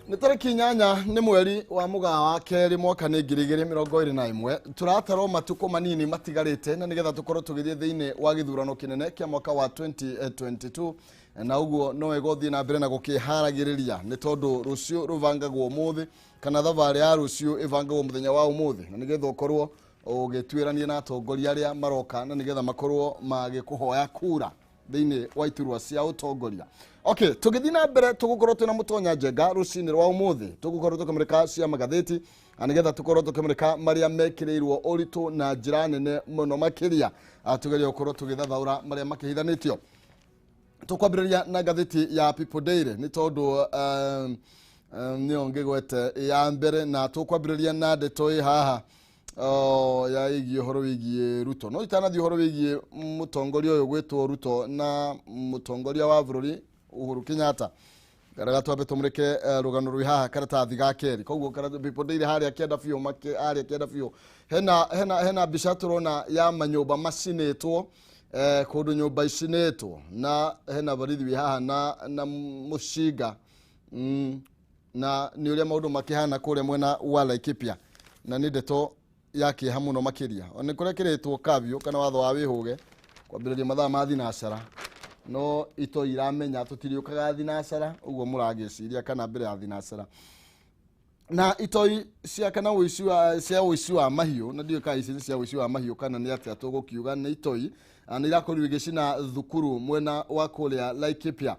Nĩ tarĩki 8 nĩ mweri wa Mũgaa wa kerĩ mwaka nĩ 2021. Tũratarwo matukũ manini matigarĩte na nĩgetha tũkorwo tũgĩthiĩ thĩinĩ wa gĩthurano kĩnene kĩa mwaka wa 2022, na ũguo no wega ũthiĩ na mbere na gũkĩharagĩrĩria nĩ tondũ rũciũ rũbangagwo ũmũthĩ, kana thabarĩ ya rũciũ ĩbangagwo mũthenya wa ũmũthĩ, na nĩgetha ũkorwo ũgĩtuĩrania na atongoria arĩa maroka na nĩgetha makorwo magĩkũhoya kura thĩinĩ wa iturwa cia ũtongoria. Okay, tũgĩthiĩ na mbere tũgũkorwo twĩna Mũtonya Njenga rũcinĩ rwa ũmũthĩ, tũgũkorwo tũkĩmũrĩka cia magathĩti na nĩgetha tũkorwo tũkĩmũrĩka marĩa mekĩrĩirwo ũritũ na njĩra nene mũno makĩria. Tũgerie gũkorwo tũgĩthathaũra marĩa makĩhithanĩtio. Tũkwambĩrĩria na ngathĩti ya People Daily nĩ tondũ nĩyo ngĩgwete ya mbere, na tũkwambĩrĩria na ndeto ĩ haha ya ĩgiĩ ũhoro wĩgiĩ Ruto. No itanathiĩ ũhoro wĩgiĩ mũtongoria ũyũ gwĩtwo Ruto na mũtongoria wa bũrũri Uhuru Kenyatta, ngaraga twambe tũmũrĩke rũgano rwĩ haha karatathi ga kerĩ. Koguo People Daily harĩa kĩanda biũ, harĩa kĩanda biũ hena mbica tũrona ya manyũmba macinĩtwo, kũndũ nyũmba icinĩtwo, na hena borithi wĩ haha na mũcinga, na nĩ ũrĩa maũndũ makĩhana kũrĩa mwena wa Laikipia, na nĩ ndeto ya kĩeha mũno makĩria. Nĩ kũrekĩrĩtwo kavyu kana watho wa wĩhũge kwambĩrĩria mathaa ma thinacara, no itoi iramenya tũtiriũkaga thinacara ũguo mũragĩciria kana mbere ya thinacara. Na itoi cia kana ũici wa cia ũici wa mahiũ, na ndiũĩ kana ici nĩ cia ũici wa mahiũ kana nĩ atĩa tũgũkiuga, nĩ itoi nĩ irakorirwo igĩcina thukuru mwena wa kũrĩa Laikipia.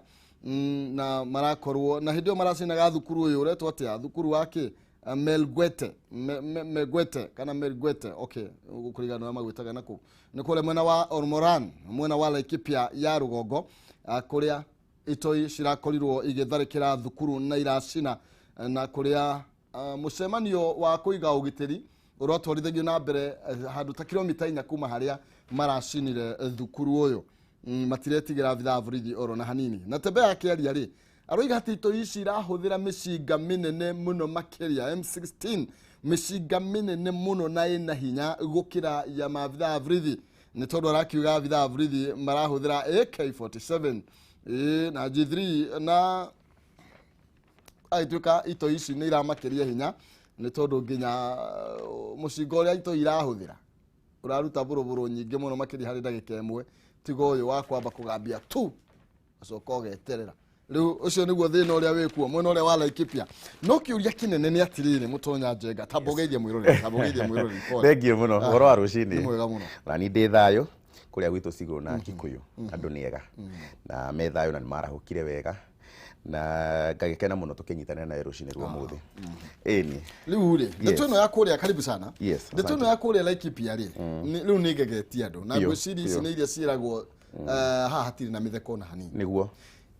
Na marakorwo na hĩndĩ ĩyo maracinaga thukuru ũyũ ũretwo atĩa, thukuru wa kĩ? Melgwete, Megwete kana Melgwete, okay, kũringana na magwĩtaga naku, nĩ kũrĩa mwena wa Ormoran, mwena wa Laikipia ya rũgongo, kũrĩa itoi cirakorirwo igĩtharĩkĩra thukuru na iracina, na kũrĩa mũcemanio wa kũiga ũgitĩri ũratwarithagio na mbere handũ ta kilomita 4 kuma harĩa maracinire thukuru ũyũ. Matiretigĩra abithaa a borithi oro na hanini. Na tembe yake aria rĩ, aroiga atĩ itoi ici irahũthĩra mĩcinga mĩnene mũno makĩria M16, mĩcinga mĩnene mũno na ĩna hinya gũkĩra ya maabithaa a borithi, nĩ tondũ arakiuga abithaa a borithi marahũthĩra AK47 na G3, na agĩtuĩka itoi ici nĩ iramakĩria hinya nĩ tondũ nginya mũcinga ũrĩa itoi irahũthĩra ũraruta bũrũbũrũ nyingĩ mũno makĩria harĩ ndagĩka ĩmwe, tiga ũyũ wa kwamba kũgambia tu ũcoka ũgeterera. Rĩu ũcio nĩguo thĩna ũrĩa wĩkuo mwena ũrĩa wa Laikipia. No kĩũria kĩnene nĩ atĩrĩrĩ, Mũtonya Njenga, tamba ũgeithie mwĩroreri, tamba ũgeithie mwĩroreri, pole. Thengiũ mũno, ũhoro wa rũcinĩ. Nĩ mwega mũno. Na niĩ ndĩ thayũ kũrĩa gwitũ Cigũ na Kikuyu, andũ nĩ ega na me thayũ na nĩ marahũkire wega, na ngagĩkena mũno tũkĩnyitanĩra nawe rũcinĩ rwa ũmũthĩ. Ĩni. Rĩu rĩ, ndeto ĩno ya kũrĩa, karibu sana. Yes, ndeto ĩno ya kũrĩa Laikipia rĩ, rĩu nĩ ngegetie andũ na ngwĩciria ici nĩ iria ciĩragwo, haha hatirĩ na mĩtheko na hanini. Nĩguo.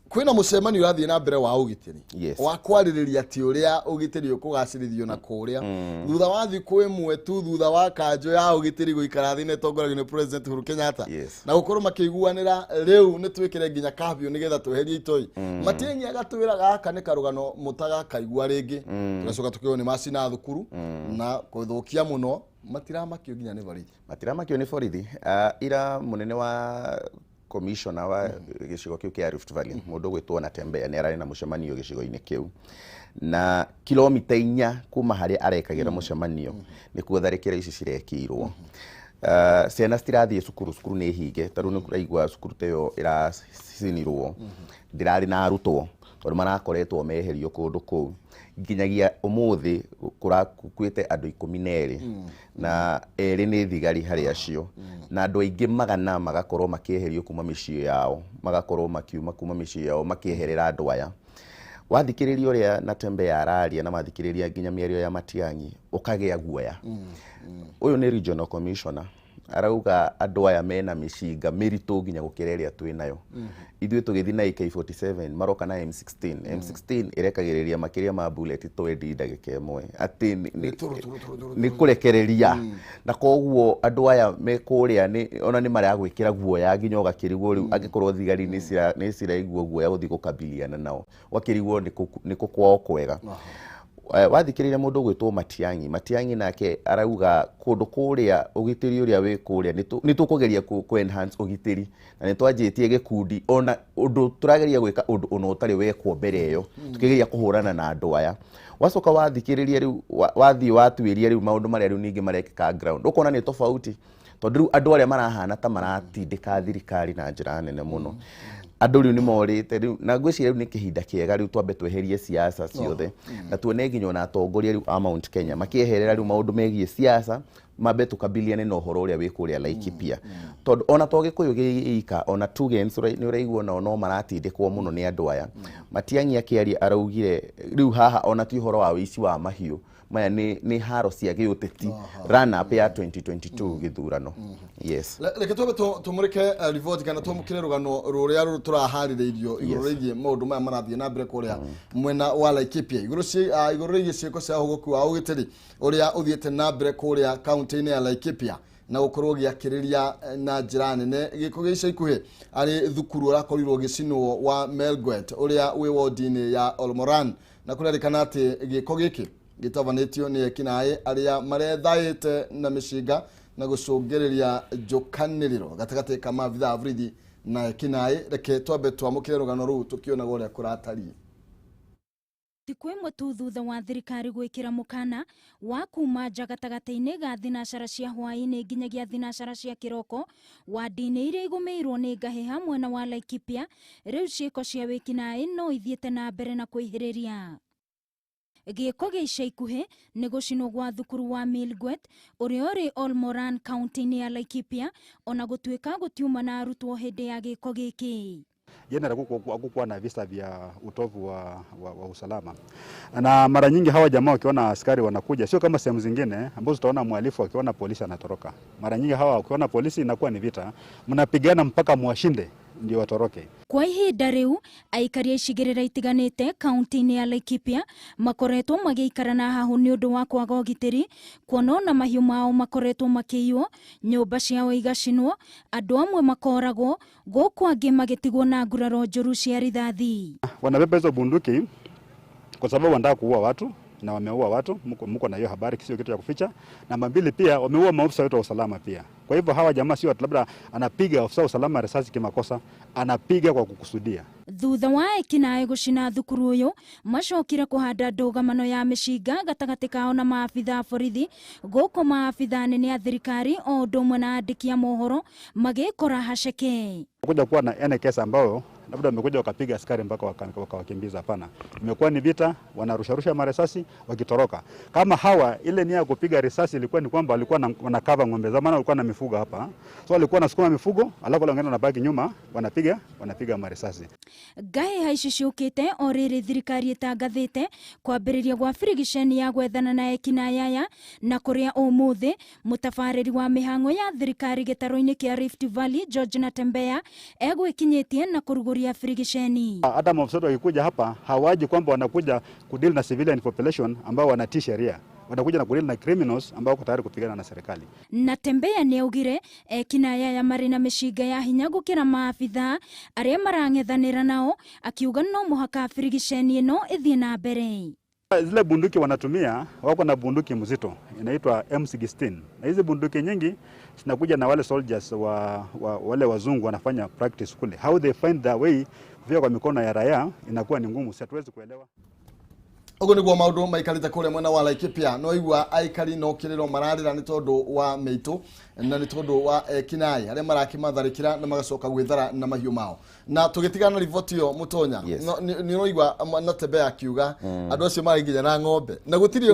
Kwĩna mũcemanio ũrathiĩ na mbere wa ũgitĩri. Wa kwarĩrĩria atĩ ũrĩa ũgitĩri ũkũgacĩrithio na kũrĩa. Thutha wa thikũ ĩmwe tu thutha wa kanjũ ya ũgitĩri gũikara thĩ na ĩtongoragio nĩ President Uhuru Kenyatta. Na gũkorwo makĩiguanĩra rĩu nĩ twĩkĩre nginya kavyu nĩgetha tweherie itoi. Matiang'i agatwĩra gaka nĩ karũgano mũtagakaigua rĩngĩ. Tũgacoka tũkĩrwo nĩ macina thukuru na gũthũkia mũno, matiramakio nginya nĩ borithi. Matiramakio nĩ borithi. Ira mũnene wa commissioner wa gĩcigo kĩu kĩa Rift Valley, mũndũ ũgwĩtwo Natembeya, nĩ ararĩ na mũcemanio gĩcigo-inĩ kĩu, na kilomita 4 kuma harĩa arekagĩra mũcemanio nĩkuo tharĩkĩra ici cirekĩirwo. Ciana citirathiĩ cukuru, cukuru nĩ hinge, tondũ nĩ kũraigua cukuru ta ĩyo ĩracinirwo ndĩrarĩ na arutwo, tondũ marakoretwo meherio kũndũ kũu. Nginyagia ũmũthĩ kũrakuĩte andũ 12, na erĩ nĩ thigari harĩ acio, na andũ aingĩ magana magakorwo makĩeherio kuma mĩciĩ yao, magakorwo makiuma kuma mĩciĩ yao makĩeherera andũ aya. Wathikĩrĩria ũrĩa Natembeya araria na wathikĩrĩria nginya mĩario ya Matiang'i, ũkagĩa guoya. Ũyũ nĩ regional commissioner, arauga andũ aya mena mĩcinga mĩritũ nginya gũkĩra ĩrĩa twĩ nayo. Ithuĩ tũgĩthiĩ na AK47, maroka na M16. M16 ĩrekagĩrĩria makĩria ma bullet 20 ndagĩka ĩmwe, atĩ nĩ kũrekereria. Na koguo andũ aya me kũrĩa nĩ ona nĩ maragwĩkĩra guoya nginya ũgakĩrigwo rĩu angĩkorwo thigari nĩ ciraigua guoya gũthiĩ gũkabiliana nao, ũgakĩrigwo nĩ kũ kwao kwega. Wathikĩrĩria mũndũ ũgwĩtwo Matiang'i, Matiang'i nake arauga kũndũ kũrĩa ũgitĩri ũrĩa wĩ kũrĩa nĩ tũkũgeria kũ enhance ũgitĩri na nĩ twanjĩtie gĩkundi ona ũndũ tũrageria gwĩka ũndũ ona ũtarĩ wekwo mbere ĩyo, tũkĩgeria kũhũrana na andũ aya. Wacoka wathikĩrĩria rĩu, wathiĩ watuĩria rĩu maũndũ marĩa rĩu ningĩ marekĩka ground, ũkona nĩ tofauti tondũ rĩu andũ arĩa marahana ta maratindĩka thirikari na njĩra nene mũno, andũ rĩu nĩ morĩte rĩu, na ngwĩciria rĩu nĩ kĩhinda kĩega rĩu twambe tweherie siasa ciothe na tuone nginya ona atongoria rĩu a Mount Kenya makĩeherera rĩu maũndũ megiĩ siasa, mambe tũkabiliane na ũhoro ũrĩa wĩ kũrĩa Laikipia, tondũ ona to Gĩkũyũ gĩika, ona Tugens nĩ ũraigua nao no maratindĩkwo mũno nĩ andũ aya. Matiang'i akĩaria araugire rĩu haha ona ti ũhoro wa ũici wa mahiũ, maya nĩ haro cia gĩũteti, run up ya 2022 gĩthurano. Yes. Reke twambe tũmũrĩke riboti kana twamũkĩre rũgano rũrĩa tũraharĩrĩirio igũrũ rĩgiĩ maũndũ maya marathiĩ na mbere kũrĩa mwena wa Laikipia, igũrũ rĩgiĩ ciĩko cia ũgũku wa ũgitĩri ũrĩa ũthiĩte na mbere kũrĩa kaunti-inĩ ya Laikipia na gũkorwo gĩakĩrĩria na njĩra nene gĩko gĩa ica ikuhĩ arĩ thukuru ũrakorirwo gĩcinwo wa Melgwet ũrĩa wĩ wodi-inĩ ya Olmoran, na kũrerĩkana atĩ gĩko gĩkĩ gĩtabanĩtio nĩ ekinaĩ arĩa marethaĩte na mĩcinga na gũcũngĩrĩria njũkanĩrĩro gatagatĩ ka maabithaa a borithi na ekinaĩ. Reke twambe twamũkĩre rũgano rũu tũkĩonaga ũrĩa kũratariĩ. Thikũ ĩmwe tu thutha wa thirikari gwĩkĩra mũkana wa kuma nja gatagatĩ-inĩ ga thinacara cia hwaĩ-inĩ nginyagia thinacara cia kĩroko wadi-inĩ iria igũmĩirwo nĩ ngahĩha mwena wa Laikipia, rĩu ciĩko cia wĩkinaĩ no ithiĩte na mbere na kwĩhĩrĩria. Gĩko gĩa ica ikuhĩ nĩ gũcinwo gwa thukuru wa Milgwet ũrĩa ũrĩ Olmoran kaunti-inĩ ya Laikipia, ona gũtuĩka gũtiuma na arutwo hĩndĩ ya gĩko gĩkĩ. General hakukuwa na visa vya utovu wa usalama, na mara nyingi hawa jamaa wakiona askari wanakuja, sio kama sehemu zingine ambazo utaona mhalifu akiona polisi anatoroka. Mara nyingi hawa wakiona polisi inakuwa ni vita, mnapigana mpaka mwashinde ndio watoroke. Kwa ihinda riu aikari a icigĩrĩra itiganĩte kaunti-inĩ ya Laikipia makoretwo magĩikara na hahu nĩ ũndũ wa kwaga ũgitĩri, kuona ona mahiũ mao makoretwo makĩiywo, nyũmba ciao igacinwo, andũ amwe makoragwo gũkũ angĩ magĩtigwo na nguraro njũru cia rithathi. Wanabeba hizo bunduki kwa sababu wanataka kuua watu na wameua watu, mko na hiyo habari, sio kitu ya kuficha. Namba mbili, pia wameua maofisa wetu wa usalama pia. Kwa hivyo hawa jamaa sio labda anapiga ofisa wa usalama risasi kimakosa, anapiga kwa kukusudia. Thutha wa ekinaĩ gũcina thukuru ũyũ macokire kũhanda ndũgamano ya mĩcinga gatagatĩ kao na maabithaa borithi, gũkũ maabithaa anene a thirikari o ũndũ ũmwe na andĩki a mohoro magĩkora haceke. Kuja kuwa na NKS ambao labda wamekuja wakapiga askari mpaka wakawakimbiza. Hapana, imekuwa ni vita, wanarusharusha marisasi wakitoroka. Kama hawa, ile nia ya kupiga risasi ilikuwa ni kwamba walikuwa wanakava ng'ombe zao, maana walikuwa na mifugo hapa, so walikuwa wanasukuma mifugo alafu wale wengine wanabaki nyuma wanapiga marisasi. Ngaĩ ici ciũkĩte o rĩrĩ thirikari ĩtangathĩte kwambĩrĩria gwa birigiceni ya gwethana na ekinaĩ aya, na kũrĩa ũmũthĩ mũtabarĩri wa mĩhang'o ya thirikari gĩtarũ-inĩ kĩa Rift Valley George Natembeya egwĩkinyĩtie na kũrugũria birigiceni. Hata maafisa wakikuja hapa hawaji kwamba wanakuja kudeal na civilian population ambao wanatii sheria, wanakuja na kudeal na criminals ambao wako tayari kupigana na serikali. Natembeya nĩaugire ekinaĩ aya marĩ na mĩcinga ya hinya gũkĩra maabithaa arĩa marang'ethanĩra nao, akiuga no mũhaka birigiceni ĩno ĩthiĩ na mbere. Zile bunduki wanatumia, wako na bunduki mzito inaitwa M16, na hizi bunduki nyingi zinakuja na wale soldiers wale wazungu wanafanya practice kule. How they find their way kufika kwa mikono ya raia inakuwa ni ngumu, si hatuwezi kuelewa. Ũguo nĩguo maũndũ maikarĩte kũrĩa mwena wa Laikipia. No igua aikari no kĩrĩro mararĩra nĩ tondũ wa mĩitũ na nĩ tondũ wa ekinaĩ arĩa marakĩmatharĩkĩra na magacoka gwĩthara na mahiũ mao. Na tũgĩtigana na riboti ĩyo Mũtonya, nĩ ũraigua Natembeya akiuga andũ acio marĩ nginya na ng'ombe na gũtirĩ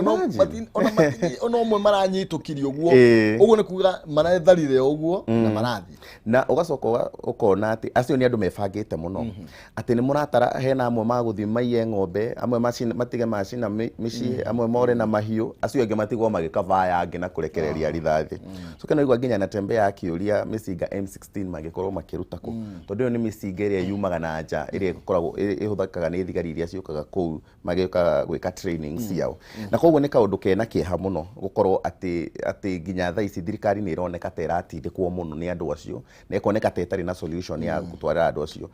ona ũmwe maranyitũkirie ũguo. Ũguo nĩ kuga maretharire ũguo na marathiĩ. Na ũgacoka ũkona atĩ acio nĩ andũ mebangĩte mũno, atĩ nĩ mũratara hena amwe magũthiĩ maiye ng'ombe, amwe matige macina mĩciĩ, amwe more na mahiũ, acio angĩ matigwo magĩkabaya angĩ na kũrekereria rithathi. So kana igua nginya Natembeya akĩũria mĩcinga M16 mangĩkorwo makĩruta kũ, tondũ ĩyo nĩ mĩcinga ĩrĩa yumaga na nja, ĩrĩa ĩkoragwo ĩhũthĩkaga nĩ thigari iria ciũkaga kũu magĩũkaga gwĩka training ciao. Na koguo nĩ kaũndũ kena kĩeha mũno gũkorwo atĩ nginya thaa ici thirikari nĩ ĩroneka ta ĩratindĩkwo mũno nĩ andũ acio, na ĩkoneka ta ĩtarĩ na solution ya gũtwarĩra andũ acio.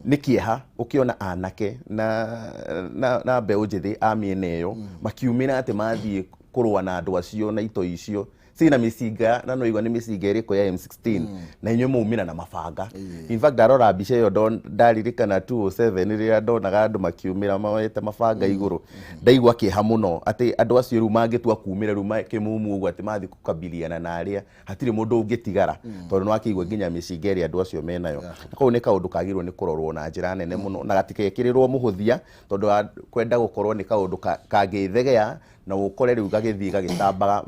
Nĩ kĩeha ũkĩona anake na mbeũ njĩthĩ a mĩena ĩyo makiumĩra atĩ mathiĩ kũrũa na andũ acio na itoi icio cina mĩcinga na no igua nĩ mĩcinga ĩrĩkũ ya M16 na inyuĩ maumĩra na mabanga. In fact ndarora mbica ĩyo ndaririkana 2007 rĩrĩa ndonaga andũ makiumĩra moete mabanga igũrũ, ndaigua kĩeha mũno atĩ andũ acio rĩu mangĩtua kumĩra rĩu kĩmumu ũguo atĩ mathiĩ kũkabiliana na arĩa hatirĩ mũndũ ũngĩtigara tondũ nĩ wakĩigua nginya mĩcinga ĩrĩa andũ acio menayo. Na koguo nĩ kaũndũ kagĩrĩirwo nĩ kũrorwo na njĩra nene mũno na gatikekĩrĩrwo mũhũthia tondũ kwenda gũkorwo nĩ kaũndũ kangĩthegea na ũkore rĩu gagĩthiĩ gagĩtambaga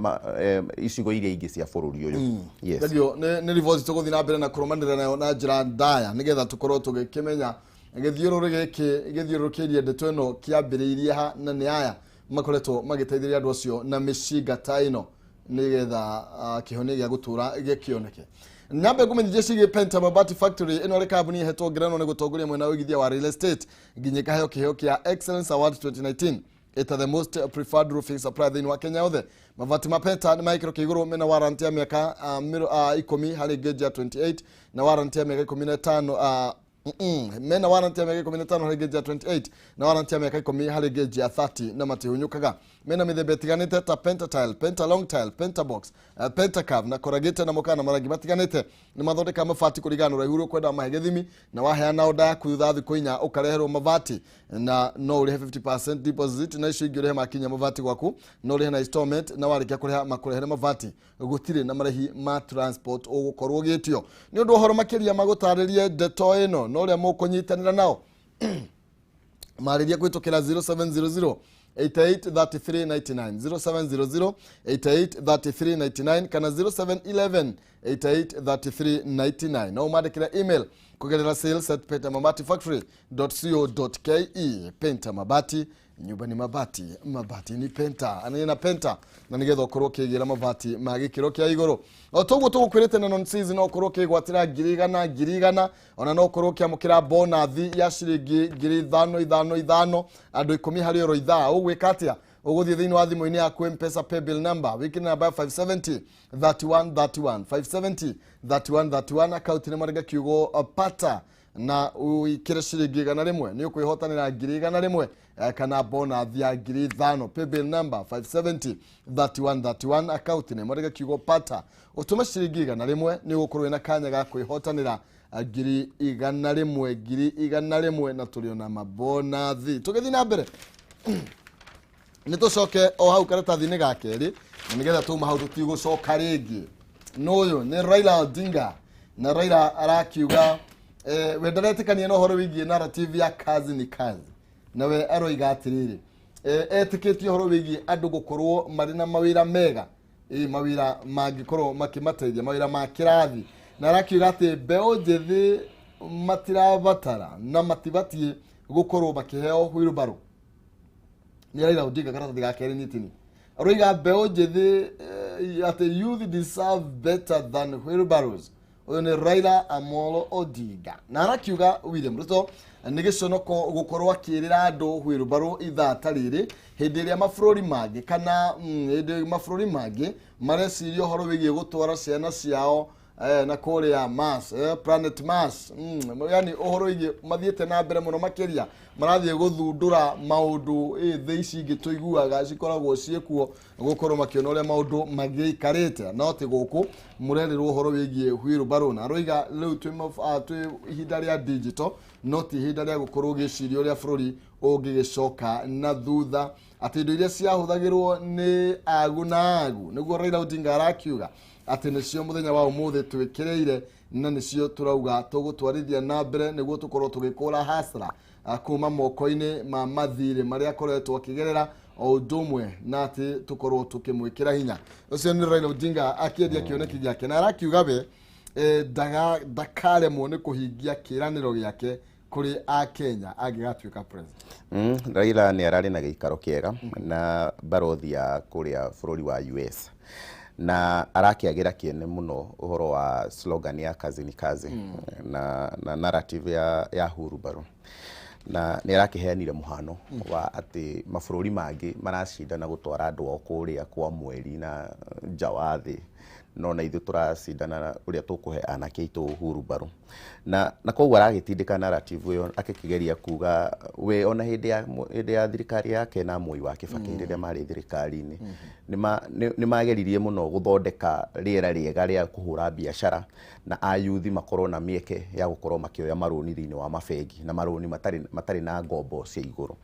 icigo iria ingĩ cia bũrũri ũyũ. Yes. Thengiũ nĩ riboti tũgũthiĩ na mbere na kũrũmanĩrĩra nayo na njĩra ndaya nĩgetha tũkorwo tũgĩkĩmenya gĩthiũrũrĩ gĩkĩ gĩthiũrũrũkĩirie ndeto ĩno kĩambĩrĩirie ha na nĩ aya makoretwo magĩteithĩrĩria andũ acio na mĩcinga ta ĩno nĩgetha kĩhonia gĩa gũtũra gĩkĩoneke. Nyambe ngũmenyithie ciĩgiĩ Penta Mabati Factory ĩno arĩ kambuni ĩhetwo ngerenwa nĩ gũtongoria mwena wa ũigithia wa real estate nginya ĩkaheo kĩheo kĩa Excellence Award 2019 ita the most preferred roofing supplier thĩinĩ wa Kenya yothe. Mabati ma Penta nĩ ma gĩkĩro kĩa igũrũ mena warranty ya mĩaka 10 harĩ gauge ya 28 na warranty ya mĩaka 15 mena warranty ya mĩaka 15 harĩ gauge ya 28 na warranty ya mĩaka 10 harĩ gauge ya 30 na matihunyũkaga. Mena mĩthemba ĩtiganĩte ta Pentatile, Penta Long Tile, Pentabox, Pentacurve na corrugated na mũkana marangi matiganĩte. Nĩ mathondekaga mabati kũringana na ũraihu ũrĩa ũkwenda mahe gĩthimi na waheana order yaku thutha wa thikũ 4 ũkareherwo mabati na no ũrĩhe 50% deposit na icio ingĩ ũrĩhe makinya mabati gwaku, no ũrĩhe na installment na warĩkia kũrĩha makũrehere mabati gũtirĩ na marĩhi ma transport ũgũkorwo ũgĩtio. Nĩ ũndũ ũhoro makĩria magũtarĩrie ndeto ĩno na ũrĩa mũkũnyitanĩra nao marĩria kũhĩtũkĩra 0700 883399 0700 883399 kana 0711 883399 no ũmandĩkĩre email kũgerera sales@pentamabatifactory.co.ke. Penta Mabati, nyumba ni mabati, mabati ni Penta, anene na Penta na nigetha ũkorwo ũkĩgĩra mabati ma gĩkĩro kĩa igũrũ. O toguo tũgũkwĩrĩte na non season no ũkorwo ũkĩgwatĩra 100,000 100,000 ona no ũkorwo ũkĩamũkĩra bonathi ya ciringi 5,000 5,000 5,000 andũ 10 harĩ oro ithaa. Ũgwĩka atĩa? Ũgũthiĩ thĩinĩ wa thimũ-inĩ yaku M-Pesa paybill number wĩkĩre namba ya 570 31 31 570 31 31 akaunti nĩ marĩga kiugo pata na wĩkĩre ciringi 100 nĩ ũkwĩhotanĩra 100,000 kana bonathi ya 5,000. Paybill number 570 31 31 akaunti nĩ marĩga kiugo pata ũtũme ciringi 100 nĩ ũgũkorwo wĩna kanya ga kwĩhotanĩra 100,000 100,000 na tũrĩ ona mabonathi. Tũgĩthiĩ na mbere nĩ tũcoke o hau karatathi-inĩ ga kerĩ na nĩgetha tuma hau tũtigũcoka rĩngĩ. N'ũyũ nĩ Raila Odinga na Raila arakiuga we ndaretĩkania na ũhoro wĩgiĩ narrative ya kazi ni kazi, na we aroiga atĩrĩrĩ etĩkĩtie ũhoro wĩgiĩ andũ gũkorwo marĩ na mawĩra mega, mawĩra mangĩkorwo makĩmateithia, mawĩra ma kĩrathi, na arakiuga atĩ mbeũ njĩthĩ matirabatara na matibatiĩ gũkorwo makĩheo wheelbarrow. Nĩ Raila Odinga karatathi ga kerĩ nitini aroiga mbeũ njĩthĩ atĩ youth deserve better than wheelbarrows. Ũyũ nĩ Raila Amolo Odinga na arakiuga William Ruto nĩ gĩconoko gũkorwo akĩrĩra andũ wheelbarrow ithaa ta rĩrĩ hĩndĩ ĩrĩa mabũrũri mangĩ kana hĩndĩ mabũrũri mangĩ mareciria ũhoro wĩgiĩ gũtwara ciana ciao na kũrĩa Mars, planet Mars, yani ũhoro wĩgiĩ mathiĩte na mbere mũno makĩria marathiĩ gũthundũra maũndũ thĩ ici ingĩ tũiguaga cikoragwo ciĩkuo gũkorwo makĩona ũrĩa maũndũ magĩikarĩte, no ti gũkũ mũrerĩrwo ũhoro wĩgiĩ wheelbarrow. Na aroiga rĩu twĩ ihinda rĩa digital no ti ihinda rĩa gũkorwo ũgĩciria ũrĩa bũrũri ũngĩgĩcoka na thutha atĩ indo iria ciahũthagĩrwo nĩ agu na agu nĩguo Raila Odinga arakiuga atĩ nĩcio mũthenya wa ũmũthĩ twĩkĩrĩire na nĩcio tũrauga tũgũtwarithia na mbere nĩguo tũkorwo tũgĩkũra hasra kuma moko-inĩ ma mathirĩ marĩa akoretwo akĩgerera o ũndũ ũmwe na atĩ tũkorwo tũkĩmwĩkĩra hinya. Ũcio nĩ Raila Odinga akĩendia kĩoneki gĩake na arakiuga we ndakaremwo nĩ kũhingia kĩĩranĩro gĩake kũrĩ Akenya angĩgatuĩka president. Raila nĩ ararĩ na gĩikaro kĩega na barothi ya kũrĩa bũrũri wa US na arakĩagĩra kĩene mũno ũhoro wa slogan ya kazi ni kazi na narrative ya wheelbarrow na nĩ arakĩheanire mũhano wa atĩ mabũrũri mangĩ maracindana gũtwara andũ ao kũrĩa kwa mweri na nja wa thĩ No na ithuĩ tũracindana na ũrĩa tũkũhe anake aitũ hurumbarũ, na koguo aragĩtindĩka narrative ĩyo akĩgeria kuga we ona hĩndĩ ya thirikari yake na Moi wa Kibaki, rĩrĩa marĩ thirikari-inĩ, nĩ mageririe mũno gũthondeka rĩera rĩega rĩa kũhũra biacara na ayuthi makorwo na mĩeke ya gũkorwo makĩoya marũni thĩinĩ wa mabengi na marũni matarĩ na ngombo cia igũrũ.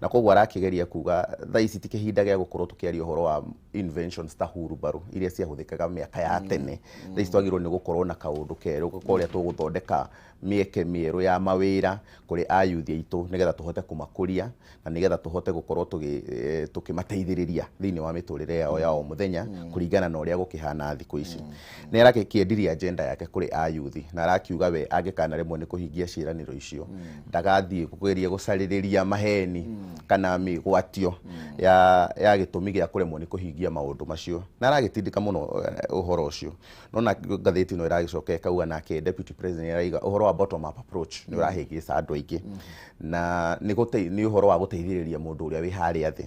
Na koguo arakĩgeria kuga thaa ici ti kĩhinda gĩa gũkorwo tũkĩaria ũhoro wa inventions ta hurumbarũ iria ciahũthĩkaga mĩaka ya tene. Thaa ici twagĩrĩirwo nĩ gũkorwo na kaũndũ kerũ karĩa tũgũthondeka mĩeke mĩerũ ya mawĩra kũrĩ ayuthi aitũ, nĩgetha tũhote kũmakũria na nĩgetha tũhote gũkorwo tũkĩmateithĩrĩria thĩinĩ wa mĩtũrĩre yao ya o mũthenya kũringana na ũrĩa gũkĩhana thikũ ici. Nĩ arakĩendirie agenda yake kũrĩ ayuthi na arakiuga we angĩkanaremwo nĩ kũhingia ciĩranĩro icio, ndagathiĩ kũgeria gũcarĩrĩria maheni kana mĩgwatio ya gĩtũmi gĩa kũremwo nĩ kũhingia maũndũ macio, na aragĩtindĩka mũno ũhoro ũcio. No na ngathĩti ĩno ĩragĩcoka ĩkauga nake deputy president araiga ũhoro wa bottom up approach nĩ ũrahĩngĩca andũ aingĩ na nĩ ũhoro wa gũteithĩrĩria mũndũ ũrĩa wĩ harĩa thĩ,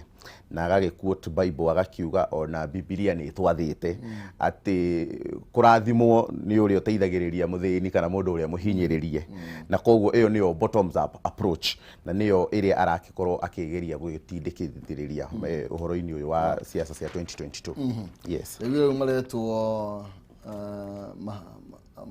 na agagĩ-quote Bible, agakiuga ona Bibilia nĩ ĩtwathĩte atĩ kũrathimwo nĩ ũrĩa ũteithagĩrĩria mũthĩni kana mũndũ ũrĩa mũhinyĩrĩrie. Na koguo ĩyo nĩyo bottoms up approach na nĩyo ĩrĩa arakĩkorwo akĩgeria gũgĩtindĩkĩrĩria ũhoro-inĩ ũyũ wa siasa cia 2022, yes. Rĩu maretwo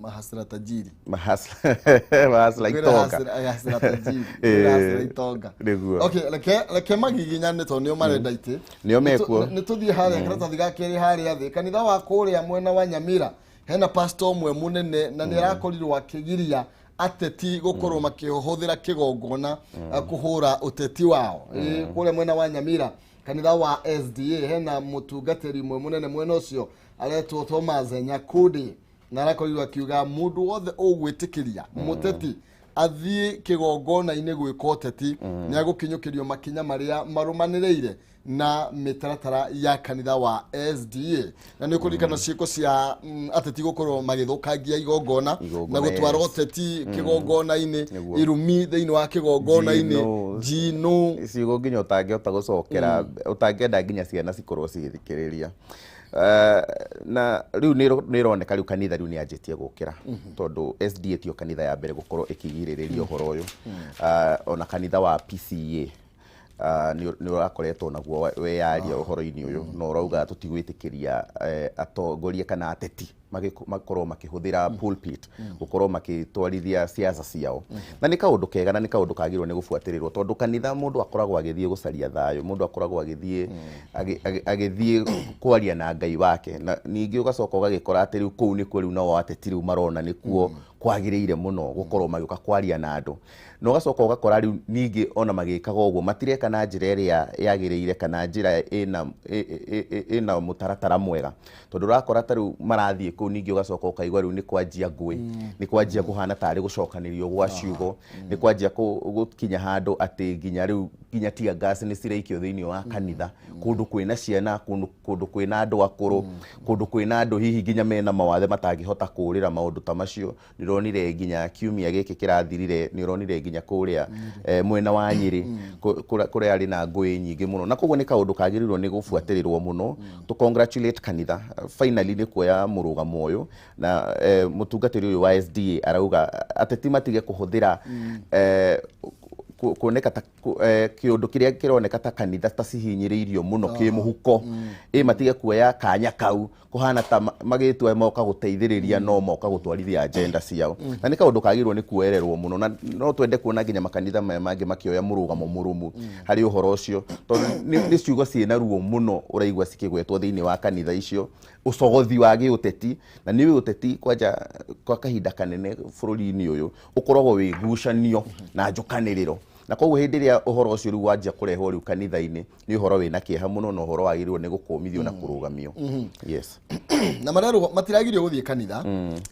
mahasra tajiri. Mahasla itonga. Hasra tajiri. Hasra itonga. Nĩguo. Okay, reke magiginyane tondũ nĩo marenda itĩ. Nĩo mekuo. Nĩ tũthiĩ harĩa karatathi ga kerĩ harĩa thĩ. Kanitha wa kũrĩa mwena wa Nyamira hena pastor ũmwe mũnene na nĩ arakorirwo akĩgiria ateti gũkorwo makĩhũthĩra kĩgongona kũhũra ũteti wao. Kũrĩa mwena wa Nyamira, kanitha wa SDA, hena mũtungatĩri ũmwe mũnene mwena ũcio aretwo Thomas Nyakundi, na arakorirwo akiuga mũndũ wothe ũgwĩtĩkĩria mũteti athiĩ kĩgongona-inĩ gwĩka ũteti nĩ agũkinyũkĩrio makinya marĩa marũmanĩrĩire na mĩtaratara ya kanitha wa SDA. Na nĩ ũkũririkana ciĩko cia ateti gũkorwo magĩthũkangia igongona na Igongona, gũtwara ũteti kĩgongona-inĩ, irumi thĩinĩ wa kĩgongona-inĩ, Njino. njino. Ciugo nginya ũtangĩhota gũcokera, ũtangĩenda nginya ciana cikorwo cigĩthikĩrĩria. Na rĩu nĩ ĩroneka rĩu kanitha rĩu nĩ yanjĩtie gũkĩra, tondũ SDA tiyo kanitha ya mbere gũkorwo ĩkĩgirĩrĩria ũhoro ũyũ. Ona kanitha wa PCA nĩ ũrakoretwo naguo weyaria ũhoro-inĩ ũyũ na ũrauga tũtigwĩtĩkĩria atongoria kana ateti makorwo makĩhũthĩra pulpit gũkorwo makĩtwarithia siasa ciao. Na nĩ kaũndũ kega na nĩ kaũndũ kagĩrĩirwo nĩ gũbuatĩrĩrwo, tondũ kanitha mũndũ akoragwo agĩthiĩ gũcaria thayũ, mũndũ akoragwo agĩthiĩ agĩthiĩ kwaria na Ngai wake. Na ningĩ ũgacoka ũgagĩkora atĩ rĩu kũu nĩkuo rĩu nao ateti rĩu marona nĩkuo kwagĩrĩire mũno gũkorwo magĩũka kwaria na andũ. Na ũgacoka ũgakora rĩu ningĩ ona magĩkaga ũguo matireka na njĩra ĩrĩa yagĩrĩire kana njĩra ĩna mũtaratara mwega, tondũ ũrakora ta rĩu marathiĩ kũu, ningĩ ũgacoka ũkaigua rĩu nĩ kwanjia ngũĩ, nĩ kwanjia kũhana tarĩ gũcokanĩrio gwa ciugo, nĩ kwanjia gũkinya handũ atĩ nginya rĩu nginya tear gas nĩ ciraikio thĩinĩ wa kanitha, kũndũ kwĩna ciana, kũndũ kwĩna andũ akũrũ, kũndũ kwĩna andũ hihi nginya mena mawathe matangĩhota kũũrĩra maũndũ ta macio. Nĩ ũronire nginya kiumia gĩkĩ kĩrathirire, nĩ ũronire nginya kũrĩa mwena wa Nyĩrĩ kũrĩa arĩ na ngũĩ nyingĩ mũno. Na koguo nĩ kaũndũ kagĩrĩirwo nĩ gũbuatĩrĩrwo mũno. To congratulate kanitha finally nĩ kuoya mũrũgamo ũyũ, na mũtungatĩri ũyũ wa SDA arauga ateti matige kũhũthĩra kuoneka ta kĩũndũ kĩrĩa kĩroneka ta kanitha ta cihinyĩrĩirio mũno kĩmũhuko, ĩ matige kuoya kanya kau kũhana ta magĩtua moka gũteithĩrĩria, no moka gũtwarithia agenda ciao. Na nĩ kaũndũ kagĩrĩirwo nĩ kuoererwo mũno, na no twende kuona nginya makanitha maya mangĩ makĩoya mũrũgamo mũrũmu harĩ ũhoro ũcio, tondũ nĩ ciugo ciĩna ruo mũno ũraigua cikĩgwetwo thĩinĩ wa kanitha icio, ũcogothi wa gĩũteti. Na nĩ ũteti kwanja kwa kahinda kanene bũrũri-inĩ ũyũ ũkoragwo wĩ ngucanio na njũkanĩrĩro, na koguo hĩndĩ ĩrĩa ũhoro ũcio rĩu wanjia kũrehwo rĩu kanitha-inĩ, nĩ ũhoro wĩna kĩeha mũno na ũhoro wagĩrĩirwo nĩ gũkũmithio na kũrũgamio, yes. Na marerwo matiragirio gũthiĩ kanitha.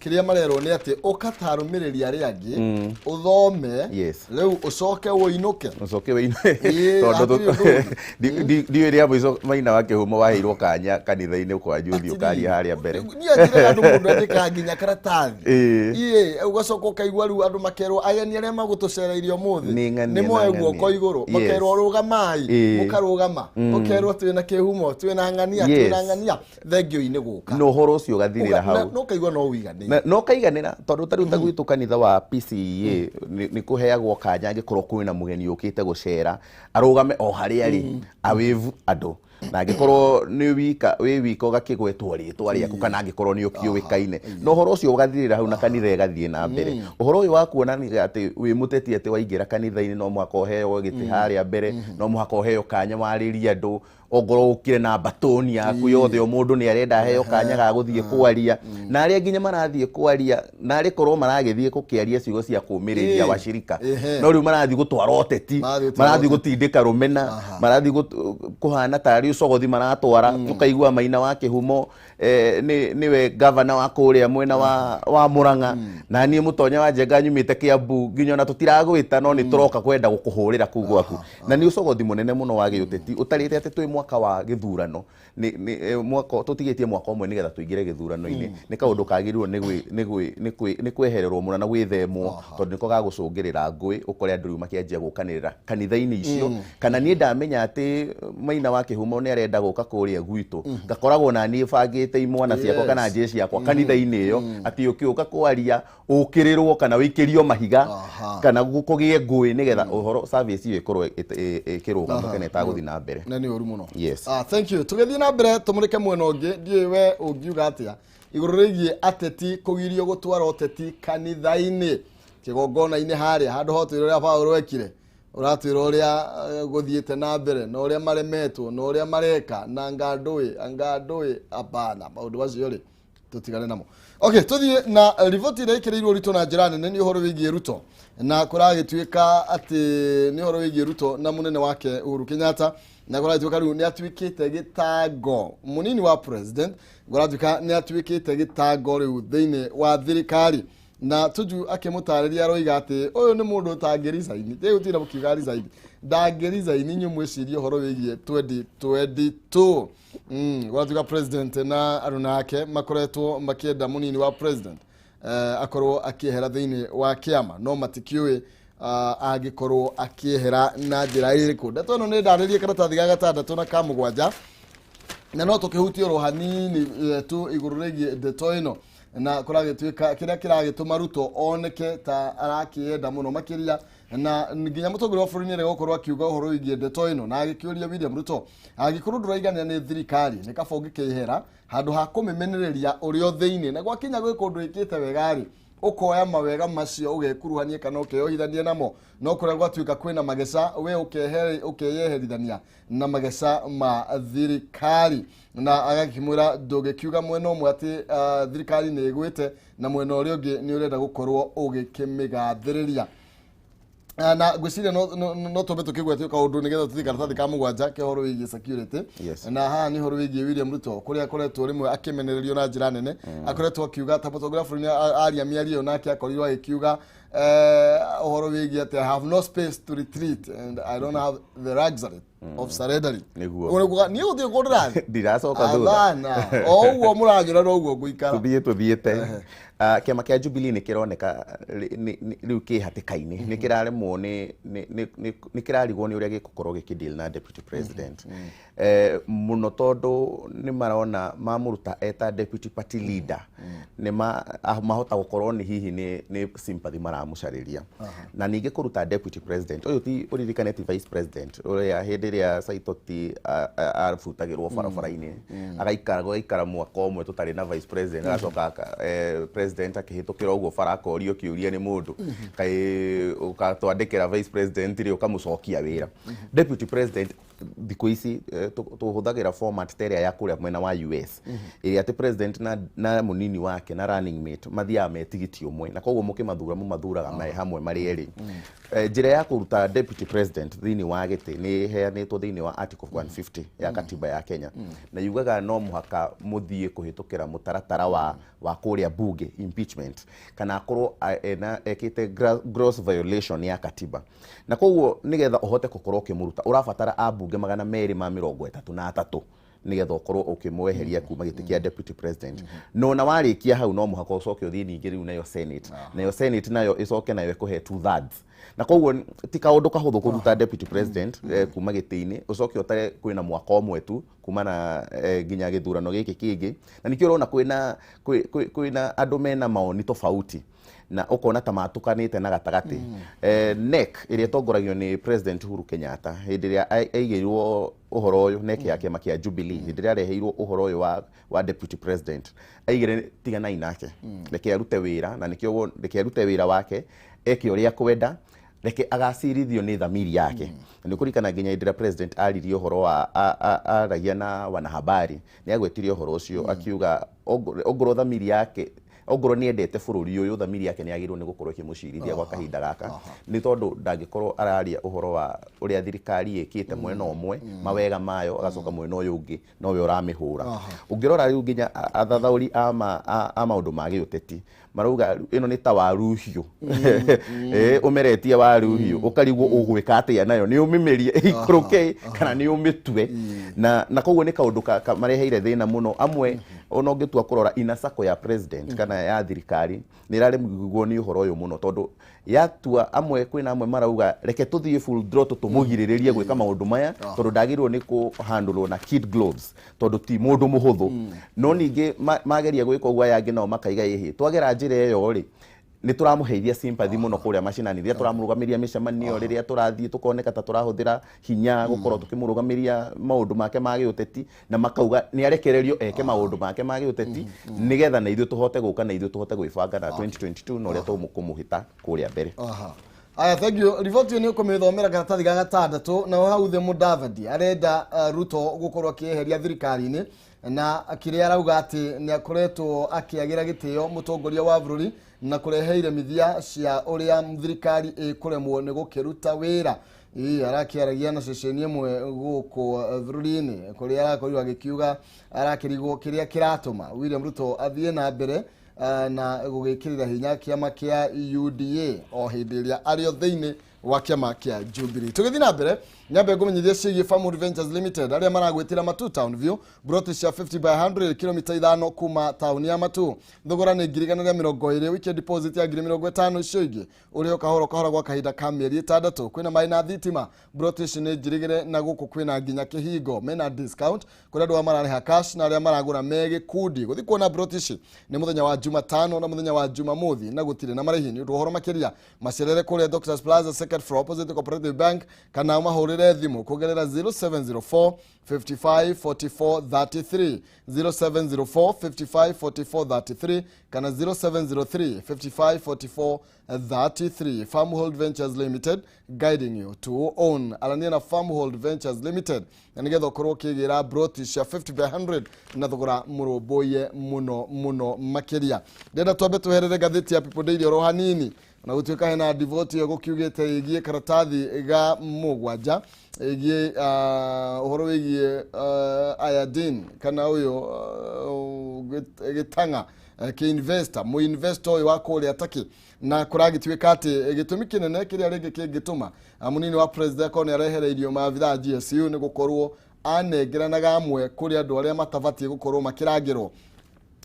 Kĩrĩa marerwo nĩ atĩ ũka ta arũmĩrĩri arĩa angĩ, ũthome, rĩu ũcoke ũinũke. Ũcoke wĩine. Ĩĩ, tondũ hatirĩ ũndũ ũngĩ. Ndiũĩ rĩa mũico Maina wa Kĩhumo waheirwo kanya kanitha-inĩ kwanyu ũthiĩ ũkaria harĩa mbere. Niĩ njĩraga andũ mũndũ andĩkaga nginya karatathi. Ĩĩ, ũgacoka ũkaigua rĩu andũ makerwo ageni arĩa magũtũcereirie ũmũthĩ Nĩ ng'ania. Nĩ Nĩ moe na guoko ng'ania. igũrũ, makerwo rũgamai, mũkarũgama, ũkerwo twĩna kĩhumo, twĩna ng'ania, twĩna ng'ania, thengio-inĩ gũka. Na ũhoro ũcio ũgathirĩra hau. No kaigua no ũiganĩire. No kaiganĩra tondũ ta rĩu ta gwitũ kanitha wa PCEA nĩ kũheagwo kanya angĩkorwo kwĩna mũgeni ũkĩte gũcera arũgame o harĩa arĩ awĩvu andũ, na angĩkorwo nĩ wika wĩ wika ũgakĩgwetwo rĩtwa rĩaku, kana angĩkorwo nĩ ũkĩũĩkaine, na ũhoro ũcio ũgathirĩra hau na kanitha ĩgathiĩ na mbere. Ũhoro ũyũ wa kuonania atĩ wĩ mũteti, atĩ waingĩra kanitha-inĩ no mũhaka ũheo gĩtĩ harĩa mbere, no mũhaka ũheo kanya warĩrie andũ, ongorwo ũkire na mbatoni yaku yothe, o mũndũ nĩ arenda aheo kanya ga gũthiĩ kwaria, na arĩa nginya marathiĩ kwaria na arĩ korwo maragĩthiĩ gũkĩaria ciugo cia kũmĩrĩria wacirika, no rĩu marathiĩ gũtwara ũteti, Marathiĩ gũtwara marathiĩ gũtindĩka rũmena, marathiĩ kũhana tarĩ ũcogothi maratwara. Ũkaigua Maina wa Kĩhumo nĩwe gavana wa kũrĩa mwena wa Murang'a, na niĩ Mũtonya wa Njenga nyumĩte Kĩambu, nginya ona tũtiragwĩta no nĩ tũroka kwenda gũkũhũrĩra kũu gwaku, na nĩ ũcogothi mũnene mũno wa gĩũteti ũtarĩte atĩ twĩ mwaka wa gĩthurano, mwaka tũtigĩtie mwaka ũmwe nĩgetha tũingĩre gĩthurano-inĩ. Nĩ kaũndũ kagĩrĩirwo nĩ kwehererwo mũno na gwĩthemwo, tondũ nĩko gagũcũngĩrĩra ngũĩ, ũkore andũ rĩu makĩanjia gũkanĩrĩra kanitha-inĩ icio. Kana niĩ ndamenya atĩ Maina wa Kĩhumo nĩ arenda gũka kũrĩa gwitũ, ngakoragwo na niĩ bangĩte imwana ciakwa kana njĩ ciakwa kanitha-inĩ ĩyo, atĩ ũkĩũka kwaria ũkĩrĩrwo kana wĩikĩrio mahiga kana kũgĩe ngũĩ, nĩgetha ũhoro service ĩyo ĩkorwo ĩkĩrũgama kana ĩtagũthiĩ na mbere. Na nĩ ũru mũno. Yes. Ah, thank you. Tũgĩthiĩ na mbere tũmũrĩke mwena ũngĩ, ndiũĩ we ũngiuga atĩa igũrũ rĩgiĩ ateti kũgirio gũtwara ũteti kanitha-inĩ, kĩgongona-inĩ harĩa handũ ho twĩre ũrĩa Paũlũ ekire, ũratwĩra ũrĩa gũthiĩte na mbere na ũrĩa maremetwo na ũrĩa mareka na ngandũĩ angandũĩ apana maũndũ macio rĩ, tũtigane namo. Okay, tũthiĩ na riboti ĩrĩa ĩkĩrĩirwo Ruto na njĩra nene. Nĩ ũhoro wĩgiĩ Ruto, na kũragĩtuĩka atĩ nĩ ũhoro wĩgiĩ Ruto na mũnene wake Uhuru Kenyatta, na kũragĩtuĩka rĩu nĩ atuĩkĩte gĩtango mũnini wa president, kũratuĩka nĩ atuĩkĩte gĩtango rĩu thĩinĩ wa thirikari, na Tuju akĩmũtarĩria aroiga atĩ ũyũ nĩ mũndũ ũtangĩ resign. Rĩu tina mũkiuga resign, ndangĩ resign. Inyuĩ mwĩcirie ũhoro wĩgiĩ 2022. Gwatuĩka president na aruna ake makoretwo makĩenda mũnini wa president akorwo akĩehera thĩinĩ wa kĩama, no matikĩũĩ angĩkorwo akĩehera na njĩra ĩrĩkũ. Ndeto ĩno nĩ ndarĩrie karatathi ga gatandatũ na ka mũgwanja, na no tũkĩhutie oro hanini tu igũrũ rĩgiĩ ndeto ĩno, na kũragĩtuĩka kĩrĩa kĩragĩtũma Ruto oneke ta arakĩenda mũno makĩria, na nginya mũtongoria wa bũrũri nĩarega gũkorwo akiuga ũhoro wĩgiĩ ndeto ĩno, na agĩkĩũria William Ruto, angĩkorwo ndũraiganĩra nĩ thirikari, nĩ kaba ũngĩkĩehera handũ ha kũmĩmenereria ũrĩ o thĩinĩ, na gwakinya gwĩ kũndũ ĩkĩte wega rĩ, ũkoya mawega macio ũgekuruhanie kana ũkeyohithania namo, no kũrĩa gwatuĩka kwĩna mageca we ũkeyeherithania na mageca ma thirikari. Na agakĩmwĩra ndũngĩkiuga mwena ũmwe atĩ thirikari nĩ ĩgwĩte na mwena ũrĩa ũngĩ nĩ ũrenda gũkorwo ũgĩkĩmĩgathĩrĩria. Na ngwĩciria no tũmbe tũkĩgwetio kaũndũ nĩgetha tũthiĩ karatathi ka mũgwanja ke ũhoro wĩgiĩ security. Na haha nĩ ũhoro wĩgiĩ William Ruto, kũrĩa akoretwo rĩmwe akĩmenererio na njĩra nene, akoretwo akiuga ta mũtongoria wa bũrũri aria mĩario ĩyo nake akorirwo agĩkiuga ũhoro wĩgiĩ atĩ, "I have no space to retreat and I don't have the luxury of surrendering." Nĩguo. Ũguo nĩ kuga, niĩ gũtirĩ kũndũ ndĩrathiĩ. Ndiracoka thutha. Athana o ũguo mũranjũra noguo ngũikara. Tũthiĩte. Ah, kĩama kĩa Jubilee nĩ kĩroneka rĩu kĩ hatĩka-inĩ, nĩ kĩraremwo nĩ kĩrarigwo nĩ ũrĩa gĩgũkorwo gĩkĩ na deputy president mũno, tondũ nĩ marona mamũruta eta deputy party leader nĩ mahota gũkorwo nĩ hihi nĩ sympathy maramũcarĩria. Na ningĩ kũruta deputy president ũyũ ti ũririkane ti vice president ũrĩa hĩndĩ ĩrĩa Saitoti abutagĩrwo barabara-inĩ, agaikara gũgaikara mwaka ũmwe tũtarĩ na vice president, agacoka president akĩhĩtũkĩra ũguo bara akorio kĩũria nĩ mũndũ, kaĩ ũgatwandĩkĩra vice president rĩ, ũkamũcokia wĩra. Deputy president thikũ ici tũhũthagĩra format ta ĩrĩa ya kũrĩa mwena wa US, ĩrĩa atĩ president na mũnini wake na running mate mathiaga me tigiti ũmwe, na koguo mũkĩmathura mũmathuraga me hamwe marĩ erĩ. Njĩra ya kũruta deputy president thĩinĩ wa gĩtĩ nĩ ĩheanĩtwo thĩinĩ wa article 150 ya katiba ya Kenya, na yugaga no mũhaka mũthiĩ kũhĩtũkĩra mũtaratara wa kũrĩa bunge, impeachment, kana akorwo ekĩte gross violation ya katiba. Na koguo nĩgetha ũhote gũkorwo ũkĩmũruta ũrabatara ambunge 233. nigetha ukorwo ukimweheria kuma gĩtĩ kĩa deputy president. No na warĩkia hau no mũhaka ũcoke ũthiĩ ningĩ rĩu nayo senate, nayo senate nayo ĩcoke nayo ĩkũhe 2/3, na koguo ti kaũndũ kahũthũ kũruta deputy president kuma gĩtĩ-inĩ ũcoke ũtare kwĩna mwaka ũmwe tu kuma na nginya gĩthurano gĩkĩ kĩngĩ. Na nĩkĩo ũrona kwĩna andũ mena maoni tofauti na ukona ta matukanite na gatagati. NEC ĩrĩa ĩtongoragio nĩ President Uhuru Kenyatta hĩndĩ ĩrĩa aigĩirwo ũhoro ũyũ, NEC ya kĩama kĩa Jubilee hĩndĩ ĩrĩa areheirwo ũhoro ũyũ wa deputy president, aigire tiganai nake, reke arute wĩra, na nĩkĩo reke arute wĩra wake eke ũrĩa akwenda, reke agacirithio nĩ thamiri yake. Na nĩ kũririkana nginya hĩndĩ ĩrĩa president aririe ũhoro wa aragia na wanahabari nĩ agwetirie ũhoro ũcio akiuga ongorwo thamiri yake, ongorwo nĩ endete bũrũri ũyũ, thamiri yake nĩ yagĩrĩirwo nĩ gũkorwo ĩkĩmũcirithia gwa kahinda gaka, nĩ tondũ ndangĩkorwo araria ũhoro wa ũrĩa thirikari ĩkĩte mwena ũmwe mawega mayo agacoka mwena ũyũ ũngĩ nowe ũramĩhũra. Ũngĩrora rĩu nginya athathaũri a maũndũ ma gĩũteti marauga ĩno nĩ ta waru hiũ, ũmeretie waru hiũ ũkarigwo ũgwĩka atĩa nayo, nĩ ũmĩmerie ĩikũrũke kana nĩ ũmĩtue, na koguo nĩ kaũndũ mareheire thĩna mũno. Amwe ona ũngĩtua kũrora ina sako ya president kana ya thirikari nĩ ĩraremwo nĩ ũhoro ũyũ mũno, tondũ yatua amwe kwĩna amwe marauga reke tũthiĩ full throttle tũmũgirĩrĩrie gwĩka maũndũ maya tondũ ndagĩrĩirwo nĩ kũhandũrwo na kid gloves tondũ ti mũndũ mũhũthũ. No ningĩ mageria gwĩka ũguo aya angĩ nao makaiga ĩhĩ twagera njĩra ĩyo rĩ nĩ tũramũheithia sympathy mũno kũrĩa macinani, rĩrĩa tũramũrũgamĩria mĩcemanio, rĩrĩa tũrathiĩ tũkoneka ta tũrahũthĩra hinya gũkorwo tũkĩmũrũgamĩria maũndũ make ma gĩũteti, na makauga nĩ arekererio eke maũndũ make ma gĩũteti nĩgetha na ithuĩ tũhote gũka na ithuĩ tũhote gwĩbanga na 2022 na ũrĩa tũkũmũhĩta kũrĩa mbere. Aya, thank you. Riboti ĩyo nĩ ũkũmĩthomera karatathi ga gatandatũ. Na hau thĩ Mudavadi arenda Ruto gũkorwo akĩeheria thirikari-inĩ, na kĩrĩa arauga atĩ nĩ akoretwo akĩagĩra gĩtĩo mũtongoria wa bũrũri na kũrehe iremithia cia ũrĩa thirikari ĩkũremwo nĩ gũkĩruta wĩra. Arakĩaragia na ceceni ĩmwe gũkũ bũrũri-inĩ kũrĩa arakorirwo agĩkiuga arakĩrigwo kĩrĩa kĩratũma William Ruto athiĩ na mbere na gũgĩkĩrĩra hinya kĩama kĩa UDA o hĩndĩ ĩrĩa arĩ o thĩinĩ wa kĩama kĩa Jubilee. Tũgĩthiĩ na mbere, nyambe ngũmenyithie ciĩgiĩ Farmwood Ventures Limited arĩa maragwĩtĩra Matu Town View broti cia 50 by 100 kilomita 5 kuma taũni ya Matu. Thogora nĩ 120,000, weekend deposit ya 50,000, icio ingĩ ũrĩho kahora kahora gwa kahinda ka mĩeri 6. Kwĩna maĩ na thitima, broti ici nĩ njirigĩre na gũkũ kwĩna nginya kĩhingo. Mena discount kũrĩ andũ arĩa mararĩha cash na arĩa maragũra me gĩkundi. Gũthiĩ kuona broti ici nĩ mũthenya wa Jumatano na mũthenya wa Jumamothi na gũtirĩ na marĩhi. Nĩ ũndũ ũhoro makĩria macerere kũrĩa Doctors Plaza second floor opposite Cooperative Bank kana ũmahũrĩre thimũ kũgerera 0704 55 44 33, 0704 55 44 33 kana 0703 55 44 33. Farmhold Ventures Limited, guiding you to own. Arania na Farmhold Ventures Limited na nĩgetha ũkorwo ũkĩgĩra broti cia 50 by 100 na thogora mũrũmbũiye mũno mũno makĩria. Ndĩrenda twambe tweherere ngathĩti ya People Daily oro hanini, na gũtuĩka hena riboti ĩyo gũkiugĩte ĩgiĩ karatathi ga mũgwanja ĩgiĩ ũhoro wĩgiĩ Ayadin kana ũyũ gĩtang'a kĩ-investor mũinvestor ũyũ wa kũrĩa Turkey, na kũragĩtuĩka atĩ gĩtũmi kĩnene kĩrĩa rĩngĩ kĩngĩtũma mũnini wa president akorwo nĩ arehereirio maabithaa a GSU nĩ gũkorwo anengeranaga amwe kũrĩ andũ arĩa matabatiĩ gũkorwo makĩrangĩrwo,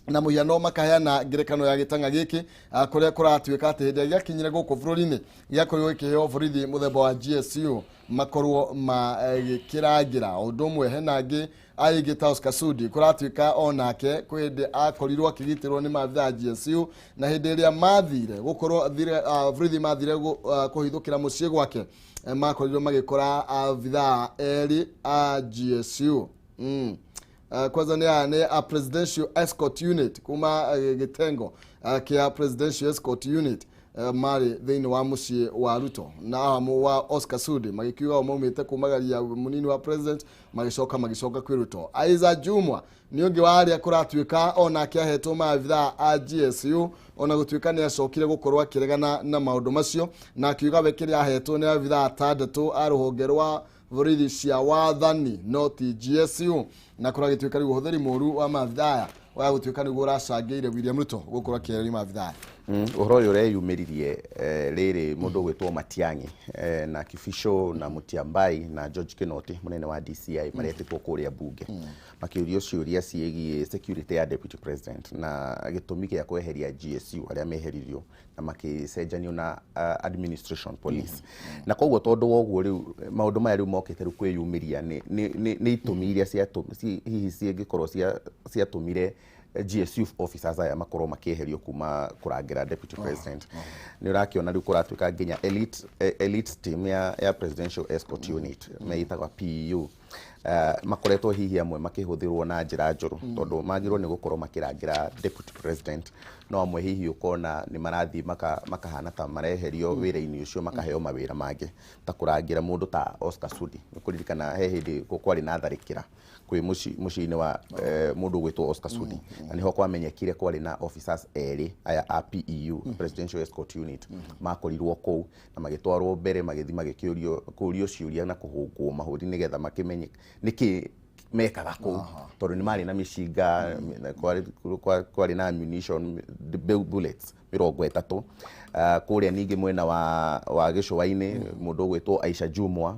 na mũhiano makaheana ngerekano ya gĩtang'a gĩkĩ kũrĩa kũratuĩka atĩ hĩndĩ ĩrĩa gĩakinyire gũkũ bũrũri-inĩ gĩakorirwo gĩkĩheo borithi mũthemba wa GSU makorwo magĩkĩrangĩra. Ũndũ ũmwe hena angĩ aingĩ ta Oscar Sudi kũratuĩka onake kwĩ hĩndĩ akorirwo akĩgitĩrwo nĩ maabithaa a GSU, na hĩndĩ ĩrĩa mathire gũkorwo borithi mathire kũhithũkĩra mũciĩ gwake makorirwo magĩkora abithaa erĩ a GSU. Kwanza nĩ a Presidential Escort Unit kuma gĩtengo kĩa Presidential Escort Unit marĩ thĩinĩ wa mũciĩ wa Ruto na hamwe wa Oscar Sudi magĩkiuga o maumĩte kumagaria mũnini wa president magĩcoka kwĩ Ruto. Isaac Jumwa nĩ ũngĩ wa arĩa kũratuĩka onake ahetwo maabithaa a GSU, ona gũtuĩka nĩ acokire gũkorwo akĩregana na maũndũ macio na akiuga we kĩrĩa ahetwo nĩ abithaa atandatũ a rũhonge rwa borithi cia wathani no ti GSU, na kũragĩtuĩka rĩu ũhũthĩri mũru wa maabithaa aya wa gũtuĩka nĩguo ũracangĩire William Ruto gũkorwo akĩeheria maabithaa aya. Ũhoro ũyũ ũreyumĩririe rĩrĩ mũndũ ũgwĩtwo Matiang'i na Kibicho na Mutyambai na George Kinoti mũnene wa DCI maretĩtwo kũrĩa bunge makĩũrio ciũria ciĩgiĩ security ya deputy president na gĩtũmi gĩa kweheria GSU arĩa meheririo na makĩcenjanio na administration police. Na koguo tondũ wa ũguo rĩu maũndũ maya rĩu mokĩte rĩu kwĩyumĩria nĩ itũmi iria hihi cingĩkorwo ciatũmire GSU officers aya makorwo makĩeherio kuma kũrangĩra deputy president. Nĩ ũrakĩona rĩu kũratuĩka nginya elite team ya presidential escort unit meĩtagwa PEU, makoretwo hihi amwe makĩhũthĩrwo na njĩra njũru tondũ magĩrĩirwo nĩ gũkorwo makĩrangĩra deputy president, no amwe hihi ũkona nĩ marathiĩ makahana ta mareherio wĩra-inĩ ũcio makaheo mawĩra mangĩ ta kũrangĩra mũndũ ta Oscar Sudi. Nĩ kũririkana he hĩndĩ kwarĩ na tharĩkĩra kwĩ mũciĩ-inĩ wa mũndũ ũgwĩtwo Oscar Sudi, na nĩho kwamenyekire kwarĩ na officers erĩ aya a PEU, Presidential Escort Unit, makorirwo kũu na magĩtwarwo mbere magĩthiĩ magĩkĩũrio kũũrio ciũria na kũhũngwo mahũri nĩgetha makĩmenye nĩkĩ mekaga kũu tondũ nĩ marĩ na mĩcinga na kwarĩ na ammunition bullets 30. Kũrĩa ningĩ mwena wa gĩcũa-inĩ mũndũ ũgwĩtwo Aisha Jumwa,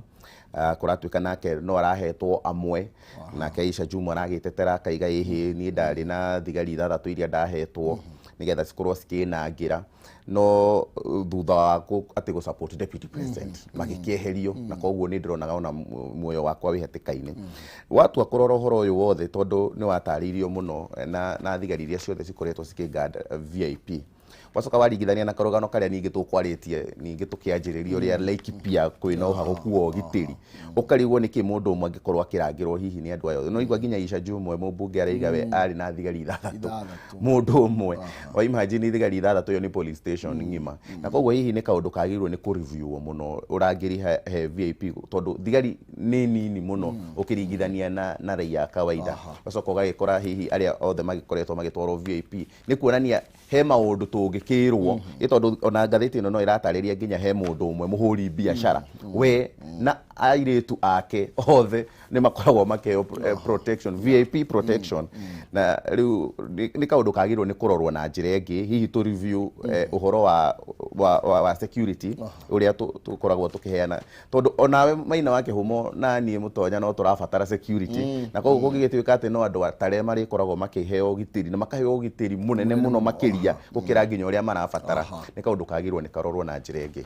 kũratuĩka nake no arahetwo amwe, nake Aisha Jumwa aragĩtetera akaiga ĩhĩ niĩ ndarĩ na thigari 6 iria ndahetwo nĩgetha cikorwo cikĩnangĩra, no thutha wa atĩ gũ support deputy president magĩkĩeherio, na koguo nĩ ndĩronaga ona muoyo wakwa wĩ hatĩka-inĩ. Watua kũrora ũhoro ũyũ wothe tondũ nĩ watarĩirio mũno na thigari iria ciothe cikoretwo cikĩ VIP, wacoka waringithania na karũgano karĩa ningĩ tũkwarĩtie ningĩ tũkĩanjĩrĩria ũrĩa Laikipia kwĩna ũhagũku wa ũgitĩri, ũkarigwo nĩkĩ mũndũ ũmwe angĩkorwo akĩrangĩrwo hihi nĩ andũ aya othe. No igua nginya Aisha Jumwa mũmbunge araiga we arĩ na thigari 6 6 mũndũ ũmwe, wa imagine thigari 6 ĩyo nĩ police station ng'ima. Na koguo hihi nĩ kaũndũ kagĩrĩirwo nĩ kũ-review mũno ũrangĩri he VIP tondũ thigari nĩ nini mũno ũkĩringithania na raia a kawaida. Ũgacoka ũgagĩkora hihi arĩa othe magĩkoretwo magĩtwarwo VIP nĩ kuonania he maũndũ tũngĩkĩrwo ĩ tondũ ona ngathĩti ĩno no ĩratarĩria nginya he mũndũ ũmwe mũhũri biacara we na airĩtu ake othe nĩ makoragwo makĩheo protection, VIP protection. Na rĩu nĩ kaũndũ kagĩrĩirwo nĩ kũrorwo na njĩra ĩngĩ, hihi tũ review ũhoro wa security ũrĩa tũkoragwo tũkĩheana tondũ onawe Maina wa Kĩhumo na niĩ Mũtonya no tũrabatara security, na koguo kũngĩgĩtuĩka atĩ no andũ atare marĩkoragwo makĩheo ũgitĩri na makaheo ũgitĩri mũnene mũno makĩria gũkĩra nginya ũrĩa marabatara, nĩ kaũndũ kagĩrĩirwo nĩ karorwo na njĩra ĩngĩ.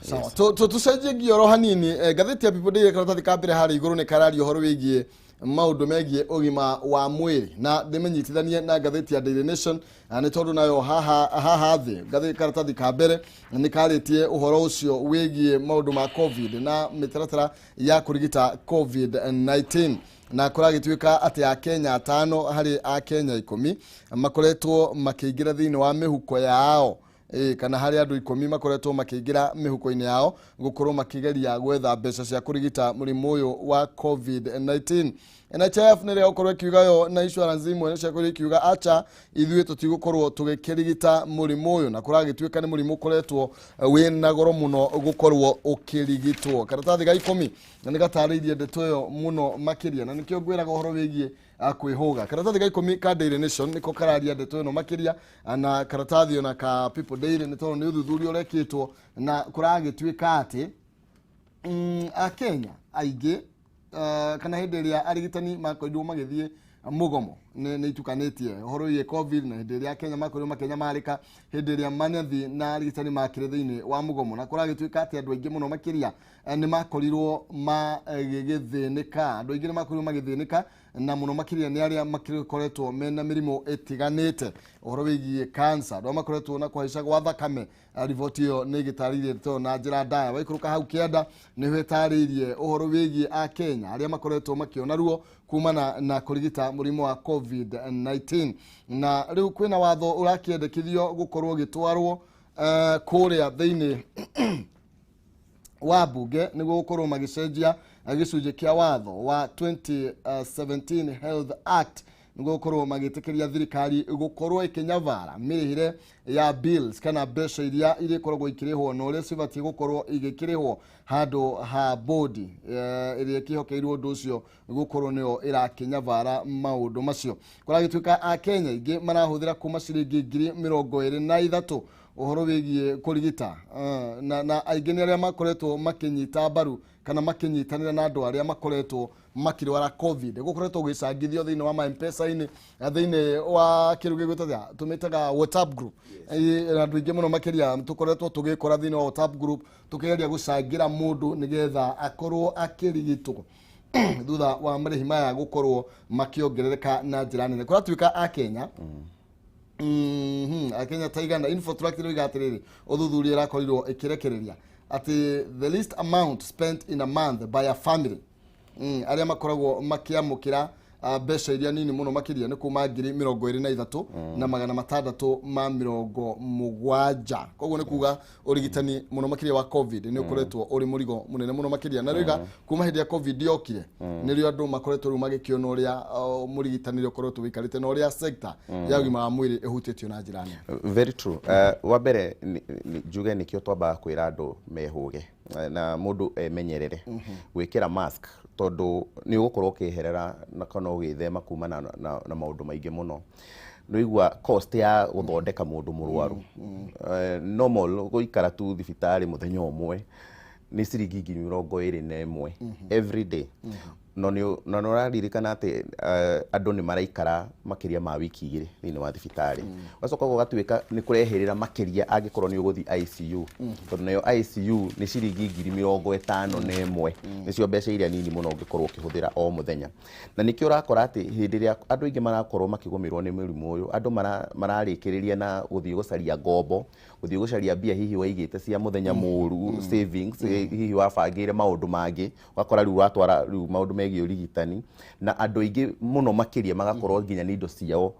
Sawa. Tũcenjie ngioro hanini. Ngathĩti ya People Daily karatathi ka mbere harĩa igũrũ nĩ kararia ũhoro wĩgiĩ maũndũ megiĩ ũgima wa mwĩrĩ, na ndĩmĩnyitithanie na ngathĩti ya Daily Nation, nĩ tondũ nayo haha thĩ ngathĩti karatathi ka mbere nĩ karĩtie ũhoro ũcio wĩgiĩ maũndũ ma COVID na mĩtaratara ya kũrigita COVID-19, na kũragĩtuĩka atĩ Akenya 5 harĩ Akenya 10 makoretwo makĩingĩra thĩinĩ wa mĩhuko yao, kana harĩ andũ 10 makoretwo makĩingĩra mĩhuko-inĩ yao gũkorwo makĩgeria gwetha mbeca cia kũrigita mũrimũ ũyũ wa COVID-19. NHIF nĩ ĩrĩa gũkorwo ĩkiuga yo na insurance imwe nĩ ciakorwo ikiuga acha ithuĩ tũtigũkorwo tũgĩkĩrigita mũrimũ ũyũ, na kũragĩtuĩka nĩ mũrimũ ũkoretwo wĩna goro mũno gũkorwo ũkĩrigitwo. Karatathi ga 10 na nĩ gatarĩirie ndeto ĩyo mũno makĩria, na nĩkĩo ngwĩraga ũhoro wĩgiĩ kwĩhũga. Karatathi ga 10 ka Daily Nation nĩko kararia ndeto ĩno makĩria, na karatathi ona ka People Daily nĩ tondũ nĩ ũthuthuria ũrekĩtwo na kũragĩtuĩka atĩ Akenya aingĩ kana hĩndĩ ĩrĩa arigitani makorirwo magĩthiĩ mũgomo nĩ itukanĩtie ũhoro wĩgiĩ COVID na hĩndĩ ĩrĩa Akenya makorirwo makĩnyamarĩka hĩndĩ ĩrĩa manathi na arigitani makĩrĩ thĩinĩ wa mũgomo, na kũragĩtuĩka atĩ andũ aingĩ mũno makĩria nĩ makorirwo magĩthĩnĩka. Andũ aingĩ nĩ makorirwo magĩthĩnĩka na mũno makĩria nĩ arĩa makoretwo mena mĩrimũ ĩtiganĩte, ũhoro wĩgiĩ cancer, andũ arĩa makoretwo na kũhaica gwa thakame. Riboti ĩyo nĩ ĩgĩtarĩirie ndeto na njĩra ndaya. Waikũrũka hau kĩanda nĩho ĩtarĩirie ũhoro wĩgiĩ Akenya arĩa makoretwo makĩona ruo kumana na kũrigita mũrimũ wa COVID-19, na rĩu kwĩna watho ũrakĩendekithio gũkorwo ũgĩtwarwo kũrĩa thĩinĩ wa bunge nĩguo gũkorwo magĩcenjia gĩcunjĩ kĩa watho wa 2017 Health Act nĩguo gũkorwo magĩtĩkĩria thirikari gũkorwo ĩkĩnyabara mĩrĩhĩre ya bills kana mbeca iria irĩkoragwo ikĩrĩhwo na ũrĩa cibatiĩ gũkorwo igĩkĩrĩhwo handũ ha bodi ĩrĩa ĩkĩhokeirwo ũndũ ũcio gũkorwo nĩyo ĩrakĩnyabara maũndũ macio. Kũragĩtuĩka Akenya aingĩ marahũthĩra kuma ciringi 23,000. Ũhoro wĩgiĩ kũrigita na aingĩ nĩ arĩa makoretwo makĩnyita mbaru kana makĩnyitanĩra na andũ arĩa makoretwo makĩrwara COVID. Gũkoretwo gũgĩcangithio thĩinĩ wa ma M-Pesa-inĩ, thĩinĩ wa kĩndũ gĩgwĩtwo atĩa, tũmĩtaga WhatsApp group. Na andũ aingĩ mũno makĩria tũkoretwo tũgĩkora thĩinĩ wa WhatsApp group tũkĩgeria gũcangĩra mũndũ nĩgetha akorwo akĩrigitwo thutha wa marĩhi maya gũkorwo makĩongerereka na njĩra nene. Kũratuĩka a Kenya Akenya taigana Infotrack ĩroiga atĩrĩrĩ, ũthuthuria ĩrakorirwo ĩkĩrekereria atĩ the least amount spent in a month by a family, arĩa makoragwo makĩamũkĩra mbeca iria nini mũno makĩria nĩ kuma 23,670. Koguo nĩ kuga ũrigitani mũno makĩria wa COVID nĩ ũkoretwo ũrĩ mũrigo mũnene mũno makĩria, na rĩu kuma hĩndĩ ya COVID yokire nĩrĩo andũ makoretwo rĩu magĩkĩona ũrĩa mũrigitani ũrĩa ũkoretwo wĩikarĩte na ũrĩa sector ya ũgima wa mwĩrĩ ĩhutĩtio na njĩra nene. Very true. Wa mbere njuge nĩkĩo twambaga kwĩra andũ mehũge na mũndũ emenyerere gwĩkĩra mask, tondũ nĩ ũgũkorwo ũkĩeherera na kana ũgĩthema kumana na maũndũ maingĩ mũno. Nĩũigua cost ya gũthondeka mũndũ mũrwaru, normal gũikara tu thibitarĩ mũthenya ũmwe nĩ ciringi 21,000 every day. No nĩ ũraririkana atĩ andũ nĩ maraikara makĩria ma wiki 2 thĩinĩ wa thibitarĩ. Ũgacoka gũgatuĩka nĩ kũrehĩrĩra makĩria angĩkorwo nĩ ũgũthiĩ ICU, tondũ nayo ICU nĩ ciringi 51,000, nĩcio mbeca iria nini mũno ũngĩkorwo ũkĩhũthĩra o mũthenya. Na nĩkĩo ũrakora atĩ hĩndĩ ĩrĩa andũ aingĩ marakorwo makĩgũmĩrwo nĩ mũrimũ ũyũ, andũ mararĩkĩrĩria na gũthiĩ gũcaria ngombo, gũthiĩ gũcaria mbia hihi waigĩte cia mũthenya mũru, savings, hihi wabangĩire maũndũ mangĩ, ũgakora rĩu watwara rĩu maũndũ megiĩ ũrigitani, na andũ aingĩ mũno makĩria magakorwo nginya nĩ indo ciao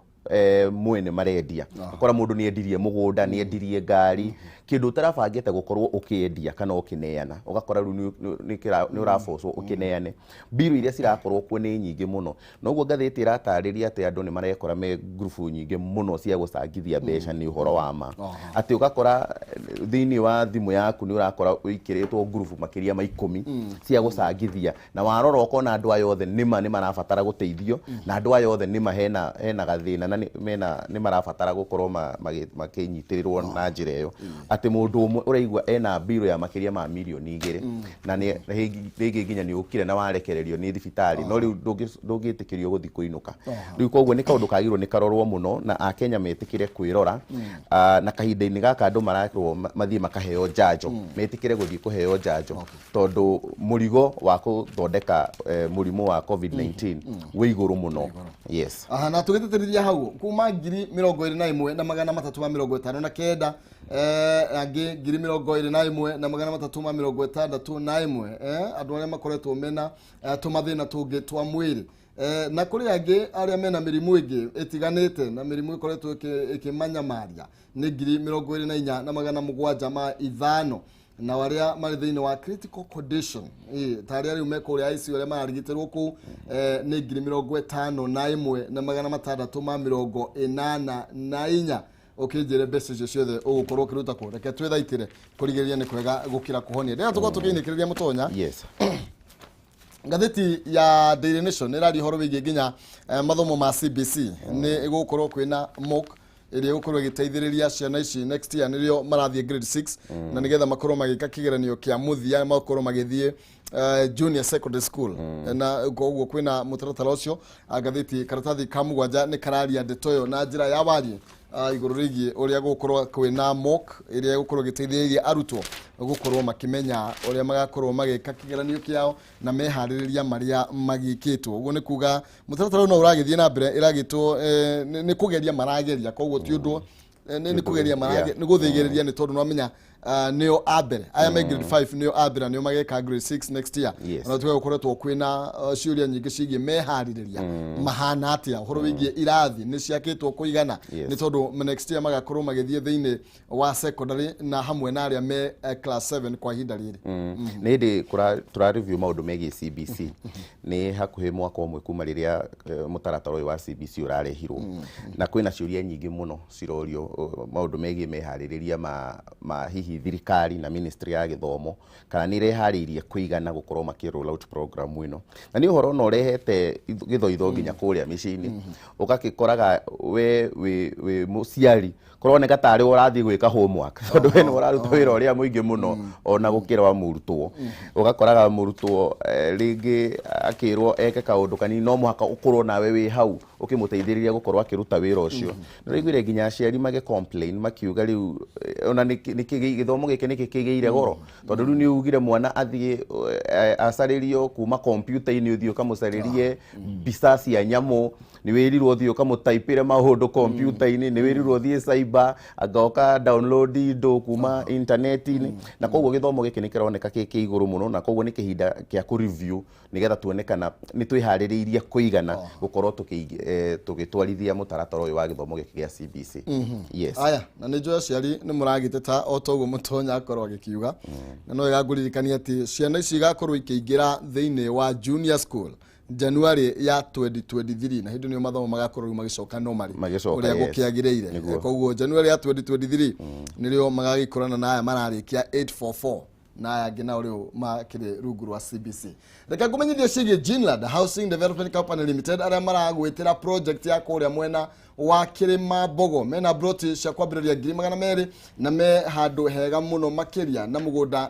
mwene marendia. Ũkora mũndũ nĩ endirie mũgũnda, nĩ endirie ngari, kĩndũ ũtarabangĩte gũkorwo ũkĩendia kana ũkĩneana, ũgakora rĩu nĩ ũrabocwo ũkĩneane. Mbirũ iria cirakorwo kuo nĩ nyingĩ mũno. Noguo ngathĩti ĩratarĩria atĩ andũ nĩ marekora me ngurubu nyingĩ mũno cia gũcangithia mbeca nĩ ũhoro wa ma. Atĩ ũgakora thĩinĩ wa thimũ yaku nĩ ũrakora ũikĩrĩtwo ngurubu makĩria ma 10 cia gũcangithia, na warora ũkona andũ aya othe nĩma nĩ marabatara gũteithio, na andũ aya othe nĩma hena gathĩna na mena nĩ marabatara gũkorwo makĩnyitĩrĩrwo na njĩra ĩyo. Atĩ mũndũ ũmwe ũraigua ena mbirũ ya makĩria ma 2 million, na nĩ rĩngĩ nginya nĩ ũkire na warekererio nĩ thibitarĩ, no rĩu ndũngĩtĩkĩrio gũthiĩ kũinũka rĩu. Koguo nĩ kaũndũ kagĩrĩirwo nĩ karorwo mũno na Akenya metĩkĩre kwĩrora, na kahinda-inĩ gaka andũ marakĩrwo mathiĩ makaheo njanjo, metĩkĩre gũthiĩ kũheo njanjo, tondũ mũrigo wa gũthondeka mũrimũ wa COVID-19 wĩ igũrũ mũno. Yes. Aha, na tũgĩtĩtĩrithia hau kuma 21,359, angĩ 21,361, andũ arĩa makoretwo mena tũmathĩna tũngĩ twa mwĩrĩ, na kũrĩ angĩ arĩa mena mĩrimũ ĩngĩ ĩtiganĩte na mĩrimũ ĩkoretwo ĩkĩmanyamaria nĩ 24,705, na arĩa marĩ thĩinĩ wa critical condition, ta arĩa rĩu me kũrĩa ICU, arĩa mararigitĩrwo kũu, nĩ 51,684. Ũkĩnjĩre mbeca icio ciothe ũgũkorwo ũkĩruta kũ? Reke twĩthaitĩre, kũrigĩrĩria nĩ kwega gũkĩra kũhonia. Rĩrĩa tũkorwo tũkĩinĩkĩrĩria mũtonya, ngathĩti ya Daily Nation nĩ ĩraria ũhoro wĩgiĩ nginya mathomo ma CBC. Nĩ ĩgũkorwo kwĩna mock ĩrĩa ĩgũkorwo ĩgĩteithĩrĩria ciana ici next year, nĩrĩo marathiĩ grade 6, na nĩgetha makorwo magĩka kĩgeranio kĩa mũthia makorwo magĩthiĩ junior secondary school. Na koguo kwĩna mũtaratara ũcio. Ngathĩti karatathi ka 7 nĩ kararia ndeto ĩyo na njĩra ya warie igũrũ rĩgiĩ ũrĩa gũgũkorwo kwĩna mock ĩrĩa ĩgũkorwo ĩgĩteithĩrĩria arutwo gũkorwo makĩmenya ũrĩa magakorwo magĩka kĩgeranio kĩao na meharĩrĩria marĩa magĩkĩtwo. Ũguo nĩ kuga mũtaratara ũyũ no ũragĩthiĩ na mbere, ĩragĩtwo nĩ kũgeria marageria, koguo ti ũndũ nĩ kũgeria nĩ gũthĩgĩrĩria, nĩ tondũ nĩwamenya nĩo a mbere aya me grade 5, nĩo a mbere na nĩo mageka grade 6 next year. Ona tuge gũkoretwo kwĩna ciũria nyingĩ ciĩgiĩ meharĩrĩria mahana atĩa, ũhoro wĩgiĩ irathi nĩ ciakĩtwo kũigana, nĩ tondũ next year magakorwo magĩthiĩ thĩinĩ wa secondary na hamwe na arĩa me class 7 kwa ihinda rĩrĩ. Nĩ hĩndĩ tũra review maũndũ megiĩ CBC. Nĩ hakuhĩ mwaka ũmwe kuma rĩrĩa mũtaratara ũyũ wa CBC ũrarehirwo, na kwĩna ciũria nyingĩ mũno cirorio maũndũ megiĩ meharĩrĩria ma hihi Hihi thirikari na ministry ya gĩthomo kana nĩ ireharĩirie kũigana gũkorwo makĩ roll out program ĩno? Na nĩ ũhoro no ũrehete gĩthoitho nginya kũrĩa mĩciĩ-inĩ, ũgakĩkoraga we wĩ mũciari kũroneka tarĩ we ũrathiĩ gwĩka homework, tondũ we nĩ ũraruta wĩra ũrĩa mũingĩ mũno ona gũkĩra wa mũrutwo. Ũgakoraga mũrutwo rĩngĩ akĩrwo eke kaũndũ kanini, no mũhaka ũkorwo nawe wĩ hau ũkĩmũteithĩrĩria gũkorwo akĩruta wĩra ũcio. Nĩ ũraiguire nginya aciari magĩ complain makiuga rĩu ona nĩkĩ gĩthomo gĩkĩ nĩkĩ kĩgĩire goro, tondũ rĩu nĩ ugire mwana athiĩ acarĩrio kuma kompiuta-inĩ, ũthiĩ ũkamũcarĩrie mbica cia nyamũ, nĩ wĩrirwo ũthiĩ ũkamũtaipĩre maũndũ kompiuta-inĩ, nĩ wĩrirwo ũthiĩ cyber agoka download indo kuma intaneti-inĩ. Na koguo gĩthomo gĩkĩ nĩ kĩroneka kĩ kĩ igũrũ mũno, na koguo nĩ kĩhinda kĩa kũ review nĩgetha tuone kana nĩ twĩharĩrĩirie kũigana gũkorwo tũgĩtwarithia mũtaratara ũyũ wa gĩthomo gĩkĩ gĩa CBC. Yes. Aya, na nĩ njũĩ aciari nĩ mũragĩteta o ta ũguo Mũtonya akorwo agĩkiuga, na no wega ngũririkania atĩ ciana ici igakorwo ikĩingĩra thĩinĩ wa junior school January ya 2023, na hĩndĩ nĩyo mathomo magakorwo rĩu magĩcoka normally Magĩcoka, ũrĩa yes. gũkĩagĩrĩire. Nĩguo. Koguo January ya 2023 nĩrĩo magagĩkorana na aya mararĩkia 844 na aya angĩ nao rĩu makĩrĩ rungu rwa CBC. Reke ngũmenyithie ciĩgiĩ Ginland Housing Development Company Limited, arĩa maragwĩtĩra project ya kũrĩa mwena wa Kĩrĩma Mbogo. Mena broti cia kwambĩrĩria 200,000 na me handũ hega mũno makĩria na mũgũnda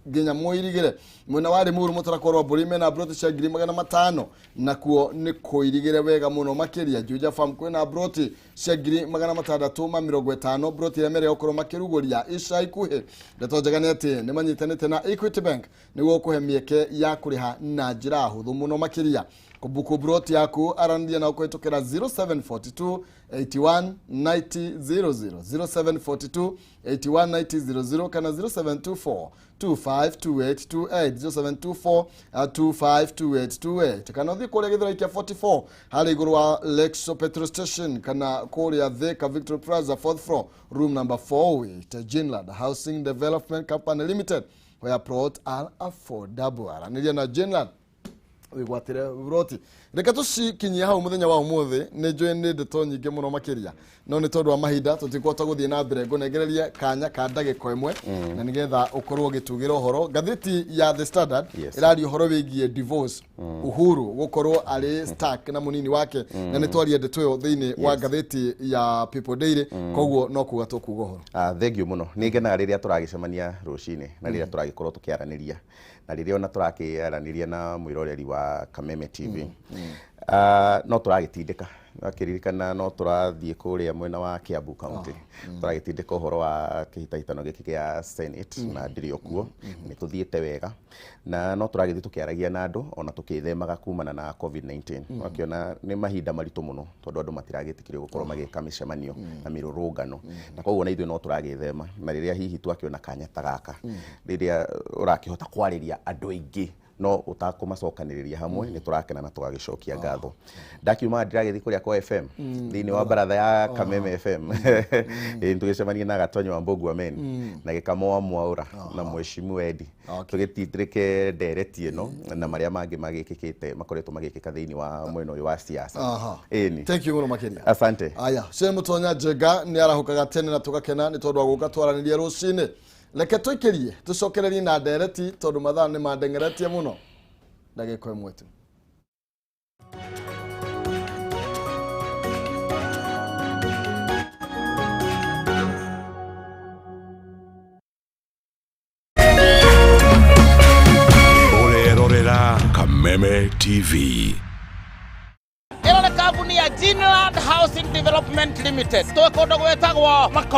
nginya mũirigĩre. Mwena wa Limuru mũtarakwa rwa mbũri mena broti cia 500,000, nakuo nĩ kũirigĩre wega mũno makĩria. Juja Farm kwĩna broti cia 650,000, broti ĩrĩa merĩga gũkorwo makĩrugũria ica ikuhĩ. Ndeto njega nĩ atĩ nĩ manyitanĩte na Equity Bank nĩguo kũhe mĩeke ya kũrĩha na njĩra hũthũ mũno makĩria. Kũbuku broti yaku, aranĩria nao kũhĩtũkĩra 0742 81 90 00, 0742 81 90 00 kana 0724 252828, 0724 2528, kana ũthiĩ kũrĩa Gĩthũrai kĩa 44 harĩa igũrũ wa Lexo petrol station, kana kũrĩa Thika Victory Plaza, fourth floor, room number 48. Ginland Housing Development Company Limited, where plots are affordable. Aranĩria na Ginland wĩgwatĩre broti. Reke tũcikinyie hau mũthenya wa ũmũthĩ. Nĩ njũĩ nĩ ndeto nyingĩ mũno makĩria, no nĩ tondũ wa mahinda tũtikũhota gũthiĩ na mbere. Ngũnengererie kanya ka ndagĩka ĩmwe na nĩgetha ũkorwo ũgĩtugĩra ũhoro. Ngathĩti ya The Standard ĩraria ũhoro wĩgiĩ divorce, Uhuru gũkorwo arĩ stuck na mũnini wake, na nĩ twaria ndeto ĩyo thĩinĩ wa ngathĩti ya People Daily, koguo no kuga tũkuga ũhoro. Thank you mũno. Nĩ ngenaga rĩrĩa tũragĩcemania rũcinĩ na rĩrĩa tũragĩkorwo tũkĩaranĩria na rĩrĩa ona tũrakĩaranĩria na mwĩroreri wa Kameme TV. No tũragĩtindĩka, akĩririkana no tũrathiĩ kũrĩa mwena wa Kiambu County, tũragĩtindĩka ũhoro wa kĩhĩtahĩtano gĩkĩ gĩa Senate, na ndĩrĩ o kuo, nĩ tũthiĩte wega na no tũragĩthiĩ tũkĩaragia na andũ ona tũkĩthemaga kumana na COVID-19. Wakĩona nĩ mahinda maritũ mũno tondũ andũ matiragĩtĩkĩrio gũkorwo magĩka mĩcemanio na mĩrũrũngano, na koguo na ithuĩ no tũragĩthema, na rĩrĩa hihi twakĩona kanya ta gaka rĩrĩa ũrakĩhota kwarĩria andũ aingĩ no ũtakũmacokanĩrĩria hamwe, nĩ tũrakena na tũgagĩcokia ngatho. Ndakiuma ndĩragĩthiĩ kũrĩa kwa FM thĩinĩ wa baratha ya Kameme FM, ĩĩ tũgĩcemania na Gatonyo wa Mbũgua Men na Gĩkamo wa Mwaũra na Mheshimiwa Eddie, tũgĩtindĩrĩke ndereti ĩno na marĩa mangĩ magĩkĩkĩte makoretwo magĩkĩka thĩinĩ wa mwena ũyũ wa siasa. Ĩni. Thank you mũno makĩria. Asante. Aya, cie Mũtonya Njenga nĩ arahũkaga tene na tũgakena nĩ tondũ wa gũka twaranĩrie rũcinĩ. Reke tũikĩrie tũcokererie na ndereti tondũ mathaa nĩ mandengeretie mũno, ndagĩka ĩmwe tu. Ũrerorera Kameme TV. Ĩno nĩ kambuni ya Ginland Housing Development Limited, twĩ kũndũ gwĩtagwo Mako.